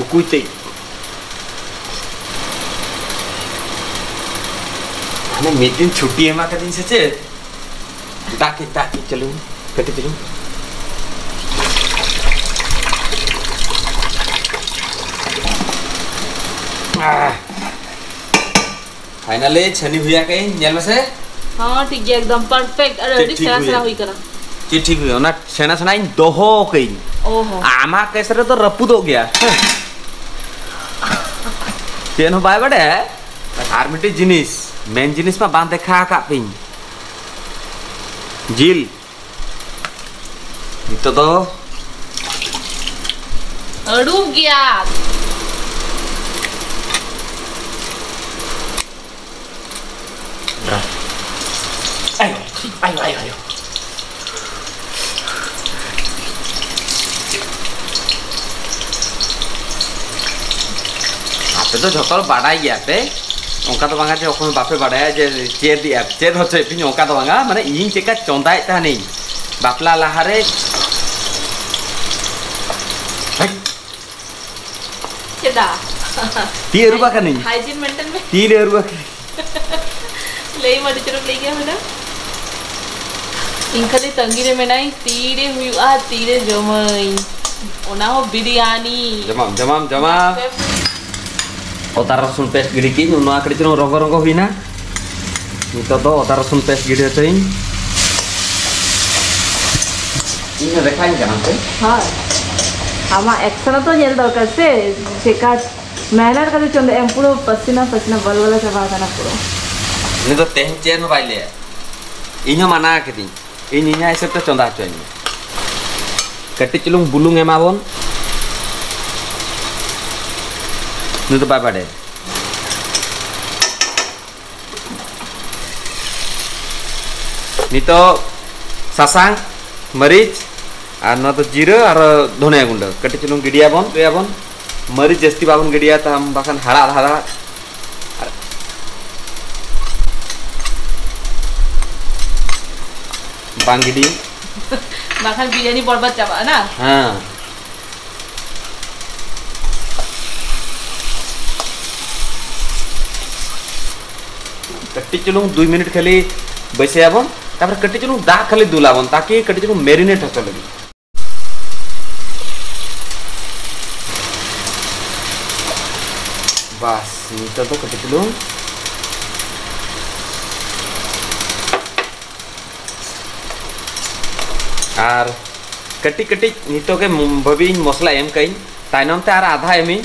ᱩᱠᱩᱭ ᱛᱮ᱾ ᱦᱟᱱᱮ ᱢᱤᱫ ᱫᱤᱱ ᱪᱷᱩᱴᱤ ᱮᱢᱟ ᱠᱟᱫᱤᱧ ᱥᱮ ᱪᱮᱫ? ᱫᱟᱜ ᱠᱟᱹᱡ, ᱫᱟᱜ ᱠᱟᱹᱡ ᱪᱟᱹᱞᱩ, ᱠᱟᱹᱴᱤᱡ ᱪᱟᱹᱞᱩ᱾ ᱟᱦ᱾ ᱯᱷᱟᱭᱱᱟᱞᱤ ᱪᱷᱟᱹᱱᱤ ᱦᱩᱭ ᱟᱠᱟᱜᱼᱟᱹᱧ, ᱧᱮᱞ ᱢᱮᱥᱮ᱾ ᱦᱚᱸ, ᱴᱷᱤᱠ ᱜᱮᱭᱟ, ᱮᱠᱫᱚᱢ ᱯᱟᱨᱯᱷᱮᱠᱴ ᱟᱨ ᱪᱮᱫ ᱟᱹᱰᱤ ᱴᱷᱤᱠ ᱥᱮᱬᱟ ᱦᱩᱭ ᱥᱮᱬᱟ ᱟᱠᱟᱱᱟ? ᱦᱩᱭ ᱠᱟᱱᱟ? ᱪᱮᱫ ᱴᱷᱤᱠ ᱦᱩᱭᱩᱜᱼᱟ? ᱚᱱᱟ ᱥᱮᱬᱟ ᱥᱮᱬᱟᱧ ᱫᱚᱦᱚ ᱠᱟᱹᱧ᱾ ᱚ ᱦᱚᱸ᱾ ᱟᱢᱟᱜ ᱠᱮᱥ ᱨᱮᱫᱚ ᱨᱟᱹᱯᱩᱫᱚᱜ ᱜᱮᱭᱟ᱾ ᱪᱮᱫ ᱦᱚᱸ ᱵᱟᱭ ᱵᱟᱰᱟᱭᱟ᱾ ᱟᱨ ᱢᱤᱫᱴᱤᱡ ᱡᱤᱱᱤᱥ, ᱢᱮᱱ ᱡᱤᱱᱤᱥ ᱢᱟ ᱵᱟᱝ ᱫᱮᱠᱷᱟ ᱟᱠᱟᱫ ᱯᱮᱧ᱾ ᱡᱤᱞ᱾ ᱱᱤᱛᱚᱜ ᱫᱚ ᱟᱹᱲᱩᱵ ᱜᱮᱭᱟ᱾ ᱟᱭᱳ, ᱟᱭᱳ, ᱟᱭᱳ, ᱟᱭᱳ᱾ ᱟᱯᱮ ᱫᱚ ᱡᱷᱚᱛᱚ ᱦᱚᱲ ᱵᱟᱰᱟᱭ ᱜᱮᱭᱟ ᱯᱮ, ᱚᱱᱠᱟ ᱫᱚ ᱵᱟᱝᱟ ᱡᱮ ᱚᱠᱚᱭ ᱦᱚᱸ ᱵᱟᱯᱮ ᱵᱟᱰᱟᱭᱟ ᱡᱮ ᱪᱮᱫ ᱮᱫᱼᱟ, ᱪᱮᱫ ᱦᱚᱪᱚᱭᱮᱫ ᱯᱮᱭᱟᱹᱧ, ᱚᱱᱠᱟ ᱫᱚ ᱵᱟᱝᱟ᱾ ᱢᱟᱱᱮ ᱤᱧ ᱪᱮᱫᱠᱟ ᱪᱚᱸᱫᱟᱭᱮᱫ ᱛᱟᱦᱮᱱᱤᱧ ᱵᱟᱯᱞᱟ ᱞᱟᱦᱟᱨᱮ᱾ ᱦᱮᱴ! ᱪᱮᱫᱟᱜ? ᱛᱤ ᱟᱹᱨᱩᱵ ᱟᱠᱟᱱᱟᱹᱧ᱾ Hygiene maintain ᱢᱮ᱾ ᱛᱤ ᱨᱮ ᱟᱹᱨᱩᱵ ᱟᱠᱟᱱᱟᱹᱧ᱾ ᱞᱟᱹᱭ ᱢᱟ, ᱟᱹᱰᱤ ᱪᱚᱨᱚᱠ ᱞᱟᱹᱭ ᱜᱮᱭᱟ ᱦᱩᱱᱟᱹᱝ᱾ ᱤᱧ ᱠᱷᱟᱹᱞᱤ ᱛᱟᱺᱜᱤ ᱨᱮ ᱢᱮᱱᱟᱹᱧ, ᱛᱤᱨᱮ ᱦᱩᱭᱩᱜᱼᱟ, ᱛᱤᱨᱮ ᱡᱚᱢᱟᱹᱧ, ᱚᱱᱟ ᱦᱚᱸ ᱵᱤᱨᱭᱟᱱᱤ᱾ ᱡᱚᱢᱟᱢ, ᱡᱚᱢᱟᱢ, ᱡᱚᱢᱟᱢ᱾ ᱟᱫᱟ ᱨᱚᱥᱩᱱ paste ᱜᱤᱰᱤ ᱠᱤᱧ, ᱱᱚᱣᱟ ᱠᱟᱹᱴᱤᱡ ᱪᱩᱞᱩᱝ ᱨᱚᱸᱜᱚ ᱨᱚᱸᱜᱚ ᱦᱩᱭᱱᱟ᱾ ᱱᱤᱛᱚᱜ ᱫᱚ ᱟᱫᱟ ᱨᱚᱥᱩᱱ paste ᱜᱤᱰᱤ ᱦᱚᱪᱚᱭᱤᱧ᱾ ᱤᱧ ᱦᱚᱸ ᱫᱮᱠᱷᱟᱧ ᱠᱟᱱᱟ ᱥᱮ? ᱦᱳᱭ᱾ ᱟᱢᱟᱜ action ᱦᱚᱸᱛᱚ ᱧᱮᱞ ᱫᱚᱨᱠᱟᱨ ᱥᱮ, ᱪᱮᱠᱟ ᱢᱮᱦᱱᱚᱛ ᱠᱟᱛᱮ ᱪᱚᱸᱫᱟ ᱮᱢ, ᱯᱩᱨᱟᱹ ᱯᱟᱥᱤᱱᱟ ᱯᱟᱥᱤᱱᱟ ᱵᱚᱞᱵᱚᱞᱟ ᱪᱟᱵᱟ ᱟᱠᱟᱱᱟ ᱯᱩᱨᱟᱹ᱾ ᱩᱱᱤ ᱫᱚ ᱛᱮᱦᱮᱧ ᱪᱮᱫ ᱦᱚᱸ ᱵᱟᱭ ᱞᱟᱹᱭᱟ᱾ ᱤᱧ ᱦᱚᱸ ᱢᱟᱱᱟ ᱠᱤᱫᱤᱧ᱾ ᱤᱧ ᱤᱧᱟᱹᱜ ᱦᱤᱥᱟᱹᱵ ᱛᱮ ᱪᱚᱸᱫᱟ ᱦᱚᱪᱚᱧ ᱢᱮ᱾ ᱠᱟᱹᱴᱤᱡ ᱪᱩᱞᱩᱝ ᱵᱩᱞᱩᱝ ᱮᱢᱟᱵᱚᱱ᱾ ᱱᱩᱭ ᱫᱚ ᱵᱟᱭ ᱵᱟᱰᱟᱭᱟ᱾ ᱱᱤᱛᱚᱜ ᱥᱟᱥᱟᱝ, ᱢᱟᱹᱨᱤᱪ ᱟᱨ ᱱᱚᱣᱟ ᱫᱚ ᱡᱤᱨᱟᱹ ᱟᱨ ᱫᱷᱚᱱᱤᱭᱟ ᱜᱩᱸᱰᱟᱹ ᱠᱟᱹᱴᱤᱡ ᱪᱩᱞᱩᱝ ᱜᱤᱰᱤᱭᱟᱵᱚᱱ, ᱜᱤᱰᱤᱭᱟᱵᱚᱱ᱾ ᱢᱟᱹᱨᱤᱪ ᱡᱟᱹᱥᱛᱤ ᱵᱟᱵᱚᱱ ᱜᱤᱰᱤᱭᱟ, ᱛᱟᱢ ᱵᱟᱠᱷᱟᱱ ᱦᱟᱲᱦᱟᱫ ᱦᱟᱲᱦᱟᱫ᱾ ᱟᱨ ᱵᱟᱝ ᱜᱤᱰᱤ᱾ ᱵᱟᱠᱷᱟᱱ ᱵᱤᱨᱭᱟᱱᱤ ᱵᱚᱨᱵᱟᱫ ᱪᱟᱵᱟᱜᱼᱟ ᱱᱟ᱾ ᱦᱮᱸ᱾ ᱠᱟᱹᱴᱤᱡ ᱪᱩᱞᱩᱝ ᱫᱩᱭ ᱢᱤᱱᱤᱴ ᱠᱷᱟᱹᱞᱤ ᱵᱟᱹᱭᱥᱟᱹᱭᱟᱵᱚᱱ, ᱛᱟᱨᱯᱚᱨᱮ ᱠᱟᱹᱴᱤᱡ ᱪᱩᱞᱩᱝ ᱫᱟᱜ ᱠᱷᱟᱹᱞᱤ ᱫᱩᱞᱟᱵᱚᱱ, ᱛᱟᱠᱤ ᱠᱟᱹᱴᱤᱡ ᱪᱩᱞᱩᱝ marinate ᱦᱚᱪᱚ ᱞᱟᱹᱜᱤᱫ᱾ ᱵᱟᱥ, ᱱᱤᱛᱚᱜ ᱫᱚ ᱠᱟᱹᱴᱤᱡ ᱪᱩᱞᱩᱝ ᱟᱨ ᱠᱟᱹᱴᱤᱡ ᱠᱟᱹᱴᱤᱡ ᱱᱤᱛᱚᱜ ᱜᱮ ᱵᱷᱟᱹᱵᱤ ᱤᱧ ᱢᱚᱥᱞᱟ ᱮᱢ ᱠᱟᱜ ᱟᱹᱧ, ᱛᱟᱭᱱᱚᱢ ᱛᱮ ᱟᱨ ᱟᱫᱷᱟ ᱮᱢᱤᱧ᱾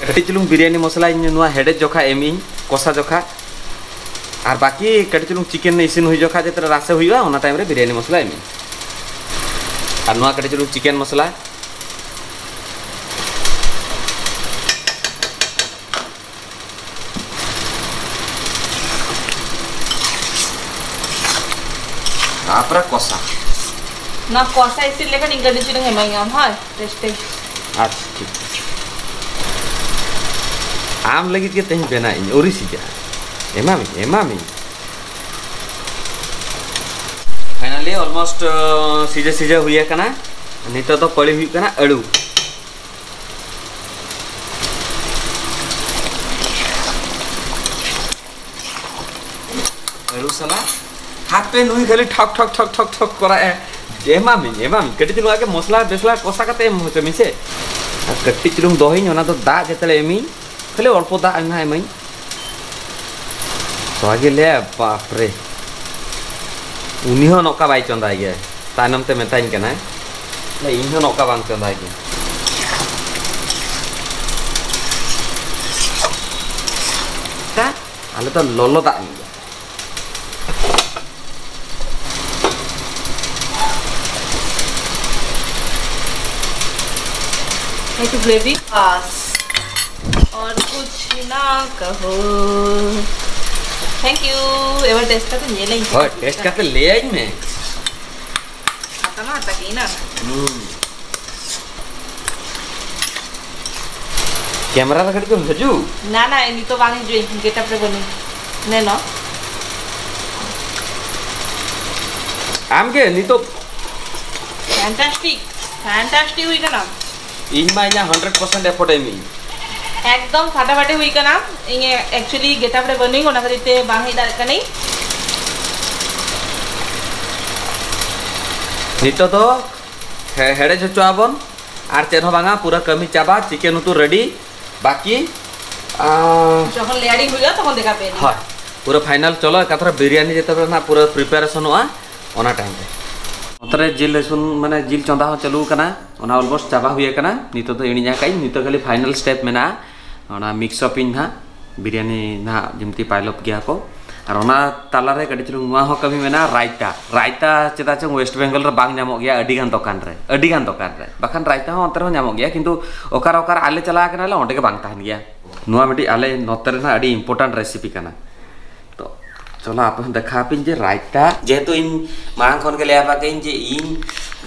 ᱠᱟᱹᱴᱤᱡ ᱪᱩᱞᱩᱝ ᱵᱤᱨᱭᱟᱱᱤ ᱢᱚᱥᱞᱟ ᱤᱧ ᱱᱚᱣᱟ ᱦᱮᱰᱮᱡ ᱡᱚᱠᱷᱟ ᱮᱢᱤᱧ, ᱠᱚᱥᱟ ᱡᱚᱠᱷᱟ᱾ ᱟᱨ ᱵᱟᱠᱤ ᱠᱟᱹᱴᱤᱡ ᱪᱩᱞᱩᱝ chicken ᱤᱥᱤᱱ ᱦᱩᱭ ᱡᱚᱠᱷᱟ ᱡᱮᱛᱮ ᱨᱟᱥᱮ ᱦᱩᱭᱩᱜᱼᱟ, ᱚᱱᱟ time ᱨᱮ ᱵᱤᱨᱭᱟᱱᱤ ᱢᱚᱥᱞᱟ ᱮᱢᱤᱧ᱾ ᱟᱨ ᱱᱚᱣᱟ ᱠᱟᱹᱴᱤᱡ ᱪᱩᱞᱩᱝ chicken ᱢᱚᱥᱞᱟ᱾ ᱛᱟᱯᱚᱨᱮ ᱠᱚᱥᱟ᱾ ᱱᱚᱣᱟ ᱠᱚᱥᱟ ᱤᱥᱤᱱ ᱞᱮᱠᱷᱟᱱ ᱤᱧ ᱠᱟᱹᱴᱤᱡ ᱪᱩᱞᱩᱝ ᱮᱢᱟᱹᱧ ᱟᱢ, ᱦᱳᱭ? Taste, taste᱾ ᱟᱪᱪᱷᱟ, ᱴᱷᱤᱠ᱾ ᱟᱢ ᱞᱟᱹᱜᱤᱫ ᱜᱮ ᱛᱮᱦᱮᱧ ᱵᱮᱱᱟᱣ ᱤᱧ ᱩᱨᱤ ᱥᱤᱡᱟ᱾ ᱮᱢᱟᱢᱤᱧ, ᱮᱢᱟᱢᱤᱧ᱾ ᱯᱷᱟᱭᱱᱟᱞᱤ ᱚᱞᱢᱳᱥᱴ ᱥᱤᱡᱟ ᱥᱤᱡᱟ ᱦᱩᱭ ᱟᱠᱟᱱᱟ᱾ ᱱᱤᱛᱚᱜ ᱫᱚ ᱯᱟᱹᱲᱤ ᱦᱩᱭᱩᱜ ᱠᱟᱱᱟ ᱟᱹᱲᱩ᱾ ᱟᱹᱲᱩ ᱥᱟᱞᱟᱜ ᱦᱟᱯᱮ ᱱᱩᱭ ᱠᱷᱟᱹᱞᱤ ᱴᱷᱚᱠ ᱴᱷᱚᱠ ᱴᱷᱚᱠ ᱴᱷᱚᱠ ᱴᱷᱚᱠ ᱠᱚᱨᱟᱜ ᱮ᱾ ᱮᱢᱟᱢᱤᱧ, ᱮᱢᱟᱢᱤᱧ᱾ ᱠᱟᱹᱴᱤᱡ ᱪᱩᱞᱩᱝ ᱟᱜᱮ ᱢᱚᱥᱞᱟ ᱵᱮᱥᱞᱟ ᱠᱚᱥᱟ ᱠᱟᱛᱮ ᱮᱢ ᱦᱚᱪᱚ ᱢᱤᱧ ᱥᱮ᱾ ᱟᱨ ᱠᱟᱹᱴᱤᱡ ᱪᱩᱞᱩᱝ ᱫᱚᱦᱚᱭᱤᱧ, ᱚᱱᱟ ᱫᱚ ᱫᱟᱜ ᱡᱟᱛᱮ ᱮᱢᱤᱧ, ᱠᱷᱟᱹᱞᱤ ᱚᱞᱯᱚ ᱫᱟᱜ ᱮᱢ ᱦᱟᱸᱜ ᱮᱢᱟᱹᱧ᱾ ᱛᱚᱣᱟ ᱜᱮ ᱞᱟᱹᱭᱟ, ᱵᱟᱯ ᱨᱮ᱾ ᱩᱱᱤ ᱦᱚᱸ ᱱᱚᱝᱠᱟ ᱵᱟᱭ ᱪᱚᱸᱫᱟᱭ ᱜᱮᱭᱟ, ᱛᱟᱭᱱᱚᱢ ᱛᱮ ᱢᱮᱛᱟᱧ ᱠᱟᱱᱟᱭ᱾ ᱞᱟᱹᱭ, ᱤᱧ ᱦᱚᱸ ᱱᱚᱝᱠᱟ ᱵᱟᱝ ᱪᱚᱸᱫᱟᱭ ᱜᱮᱭᱟ᱾ ᱟᱞᱮ ᱫᱚ ᱞᱚᱞᱚ ᱫᱟᱜ ᱧᱩ᱾ Hey, to gravy. बस। और कुछ ना कहो। Thank you। ᱮᱵᱟᱨ ᱴᱮᱥᱴ ᱠᱟᱛᱮ ᱧᱮᱞᱟᱹᱧ᱾ ᱦᱳᱭ, ᱴᱮᱥᱴ ᱠᱟᱛᱮ ᱞᱟᱹᱭᱟᱹᱧ ᱢᱮ᱾ ᱟᱛᱟ ᱢᱟ ᱟᱛᱟ ᱜᱮ ᱱᱟ᱾ ᱦᱩᱸ᱾ ᱠᱮᱢᱮᱨᱟ ᱨᱮ ᱠᱟᱹᱴᱤᱡ ᱠᱚ ᱦᱤᱡᱩᱜ᱾ ᱱᱟ, ᱱᱟ, ᱱᱤᱛᱚᱜ ᱵᱟᱝ ᱦᱤᱡᱩᱜ, ᱜᱮᱴᱟᱯ ᱨᱮ ᱵᱟᱹᱱᱩᱧ᱾ ᱱᱮᱱᱚ᱾ ᱟᱢ ᱜᱮ ᱱᱤᱛᱚᱜ᱾ ᱯᱷᱮᱱᱴᱟᱥᱴᱤᱠ, ᱯᱷᱮᱱᱴᱟᱥᱴᱤᱠ ᱦᱩᱭ ᱠᱟᱱᱟ᱾ ᱤᱧ ᱢᱟ ᱤᱧᱟᱹᱜ ᱦᱟᱱᱰᱨᱮᱰ ᱯᱟᱨᱥᱮᱱᱴ ᱮᱯᱷᱳᱨᱴ ᱮᱢᱤᱧ᱾ ᱮᱠᱫᱚᱢ ᱯᱷᱟᱴᱟᱯᱷᱟᱴᱤ ᱦᱩᱭ ᱠᱟᱱᱟ᱾ ᱤᱧ ᱮᱠᱪᱩᱭᱮᱞᱤ ᱜᱮᱴᱟᱯ ᱨᱮ ᱵᱟᱹᱱᱩᱧ, ᱚᱱᱟ ᱠᱷᱟᱹᱛᱤᱨ ᱛᱮ ᱵᱟᱝ ᱦᱮᱡ ᱫᱟᱲᱮᱭᱟᱜ ᱠᱟᱹᱱᱟᱹᱧ᱾ ᱱᱤᱛᱚᱜ ᱫᱚ ᱦᱮ-, ᱦᱮᱰᱮᱡ ᱦᱚᱪᱚ ᱟᱵᱚᱱ᱾ ᱟᱨ ᱪᱮᱫ ᱦᱚᱸ ᱵᱟᱝᱟ, ᱯᱩᱨᱟᱹ ᱠᱟᱹᱢᱤ ᱪᱟᱵᱟ, ᱪᱤᱠᱮᱱ ᱩᱛᱩ ᱨᱮᱰᱤ᱾ ᱵᱟᱠᱤ, ᱟᱸ, ᱡᱚᱠᱷᱚᱱ ᱞᱮᱭᱟᱨᱤᱝ ᱦᱩᱭᱩᱜᱼᱟ, ᱛᱚᱠᱷᱚᱱ ᱫᱮᱠᱷᱟ ᱯᱮ᱾ ᱦᱳᱭ, ᱯᱩᱨᱟᱹ ᱯᱷᱟᱭᱱᱟᱞ᱾ ᱪᱚᱞᱚ, ᱮᱠᱟᱛᱷᱮ ᱵᱤᱨᱭᱟᱱᱤ ᱡᱮᱛᱮ ᱱᱟᱜ ᱯᱩᱨᱟᱹ ᱯᱨᱤᱯᱟᱨᱮᱥᱚᱱᱚᱜᱼᱟ, ᱚᱱᱟ ᱴᱟᱭᱤᱢ ᱨᱮ᱾ ᱱᱚᱛᱮ ᱨᱮ ᱡᱤᱞ ᱤᱥᱤᱱ, ᱢᱟᱱᱮ, ᱡᱤᱞ ᱪᱚᱸᱫᱟ ᱦᱚᱸ ᱪᱟᱹᱞᱩ ᱟᱠᱟᱱᱟ, ᱚᱱᱟ ᱚᱞᱢᱳᱥᱴ ᱪᱟᱵᱟ ᱦᱩᱭ ᱟᱠᱟᱱᱟ᱾ ᱱᱤᱛᱚᱜ ᱫᱚ ᱤᱬᱤᱡ ᱟᱠᱟᱫ ᱟᱹᱧ, ᱱᱤᱛᱚᱜ ᱠᱷᱟᱹᱞᱤ ᱯᱷᱟᱭᱱᱟᱞ ᱥᱴᱮᱯ ᱢᱮᱱᱟᱜᱼᱟ, ᱚᱱᱟ ᱢᱤᱠᱥ ᱟᱯ ᱤᱧ ᱱᱟᱦᱟᱜ᱾ ᱵᱤᱨᱭᱟᱱᱤ ᱱᱟᱦᱟᱜ ᱡᱮᱢᱛᱤ ᱯᱟᱭᱞᱚᱯ ᱜᱮᱭᱟ ᱠᱚ᱾ ᱟᱨ ᱚᱱᱟ ᱛᱟᱞᱟᱨᱮ ᱠᱟᱹᱴᱤᱡ ᱪᱩᱞᱩᱝ ᱱᱚᱣᱟ ᱦᱚᱸ ᱠᱟᱹᱢᱤ ᱢᱮᱱᱟᱜᱼᱟ, ᱨᱟᱭᱛᱟ᱾ ᱨᱟᱭᱛᱟ ᱪᱮᱫᱟᱜ ᱪᱚᱝ ᱳᱭᱮᱥᱴ ᱵᱮᱝᱜᱚᱞ ᱨᱮ ᱵᱟᱝ ᱧᱟᱢᱚᱜ ᱜᱮᱭᱟ ᱟᱹᱰᱤ ᱜᱟᱱ ᱫᱚᱠᱟᱱ ᱨᱮ, ᱟᱹᱰᱤ ᱜᱟᱱ ᱫᱚᱠᱟᱱ ᱨᱮ᱾ ᱵᱟᱠᱷᱟᱱ ᱨᱟᱭᱛᱟ ᱦᱚᱸ ᱚᱱᱛᱮ ᱨᱮᱦᱚᱸ ᱧᱟᱢᱚᱜ ᱜᱮᱭᱟ, ᱠᱤᱱᱛᱩ ᱚᱠᱟᱨᱮ ᱚᱠᱟᱨᱮ ᱟᱞᱮ ᱪᱟᱞᱟᱣ ᱠᱟᱱᱟᱞᱮ, ᱚᱸᱰᱮ ᱜᱮ ᱵᱟᱝ ᱛᱟᱦᱮᱱ ᱜᱮᱭᱟ᱾ ᱱᱚᱣᱟ ᱢᱤᱫᱴᱤᱡ ᱟᱞᱮ ᱱᱚᱛᱮ ᱨᱮᱱᱟᱜ ᱟᱹᱰᱤ ᱤᱢᱯᱚᱨᱴᱮᱱᱴ ᱨᱮᱥᱤᱯᱤ ᱠᱟᱱᱟ᱾ ᱛᱚ ᱪᱚᱞᱚ, ᱟᱯᱮ ᱦᱚᱸ ᱫᱮᱠᱷᱟᱣ ᱟᱯᱮᱧ ᱡᱮ ᱨᱟᱭᱛᱟ, ᱡᱮᱦᱮᱛᱩ ᱤᱧ ᱢᱟᱲᱟᱝ ᱠᱷᱚᱱ ᱜᱮ ᱞᱟᱹᱭ ᱟᱯᱮ ᱠᱟᱹᱧ ᱡᱮ ᱤᱧ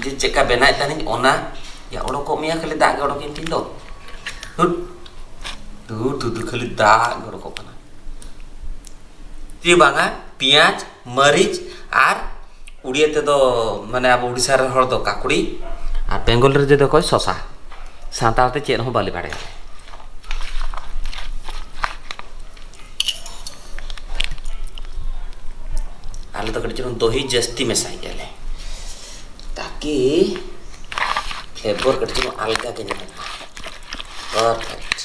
ᱡᱮ ᱪᱮᱫᱠᱟ ᱵᱮᱱᱟᱣᱮᱫ ᱛᱟᱦᱮᱱᱤᱧ, ᱚᱱᱟ ᱭᱟ ᱚᱰᱚᱠᱚᱜ ᱢᱮᱭᱟ, ᱠᱷᱟᱹᱞᱤ ᱫᱟᱜ ᱜᱮ ᱚᱰᱚᱠᱮᱱ ᱛᱤᱧ ᱫᱚ᱾ ᱦᱩᱴ᱾ ᱫᱩ ᱫᱩ ᱫᱩ ᱠᱷᱟᱹᱞᱤ ᱫᱟᱜ ᱜᱮ ᱚᱰᱚᱠᱚᱜ ᱠᱟᱱᱟ᱾ ᱪᱮᱫ ᱵᱟᱝᱟ, ᱯᱮᱸᱭᱟᱡᱽ, ᱢᱟᱹᱨᱤᱪ ᱟᱨ ᱩᱲᱤᱭᱟ ᱛᱮᱫᱚ, ᱢᱟᱱᱮ, ᱟᱵᱚ ᱩᱲᱤᱥᱥᱟ ᱨᱮᱱ ᱦᱚᱲ ᱫᱚ ᱠᱟᱠᱩᱲᱤ ᱟᱨ ᱵᱮᱝᱜᱚᱞ ᱨᱮ ᱡᱮᱫᱚ ᱠᱚ ᱥᱚᱥᱟ᱾ ᱥᱟᱱᱛᱟᱲ ᱛᱮ ᱪᱮᱫ ᱦᱚᱸ ᱵᱟᱞᱮ ᱵᱟᱲᱟᱭᱟ᱾ ᱟᱞᱮ ᱫᱚ ᱠᱟᱹᱴᱤᱡ ᱪᱩᱞᱩᱝ ᱫᱚᱦᱤ ᱡᱟᱹᱥᱛᱤ ᱢᱮᱥᱟᱭ ᱜᱮᱭᱟᱞᱮ, ᱛᱟᱠᱤ ᱯᱷᱞᱮᱵᱚᱨ ᱠᱟᱹᱴᱤᱡ ᱪᱩᱞᱩᱝ ᱟᱞᱜᱟ ᱜᱮ ᱧᱟᱢᱚᱜᱼᱟ᱾ ᱯᱟᱨᱯᱷᱮᱠᱴ᱾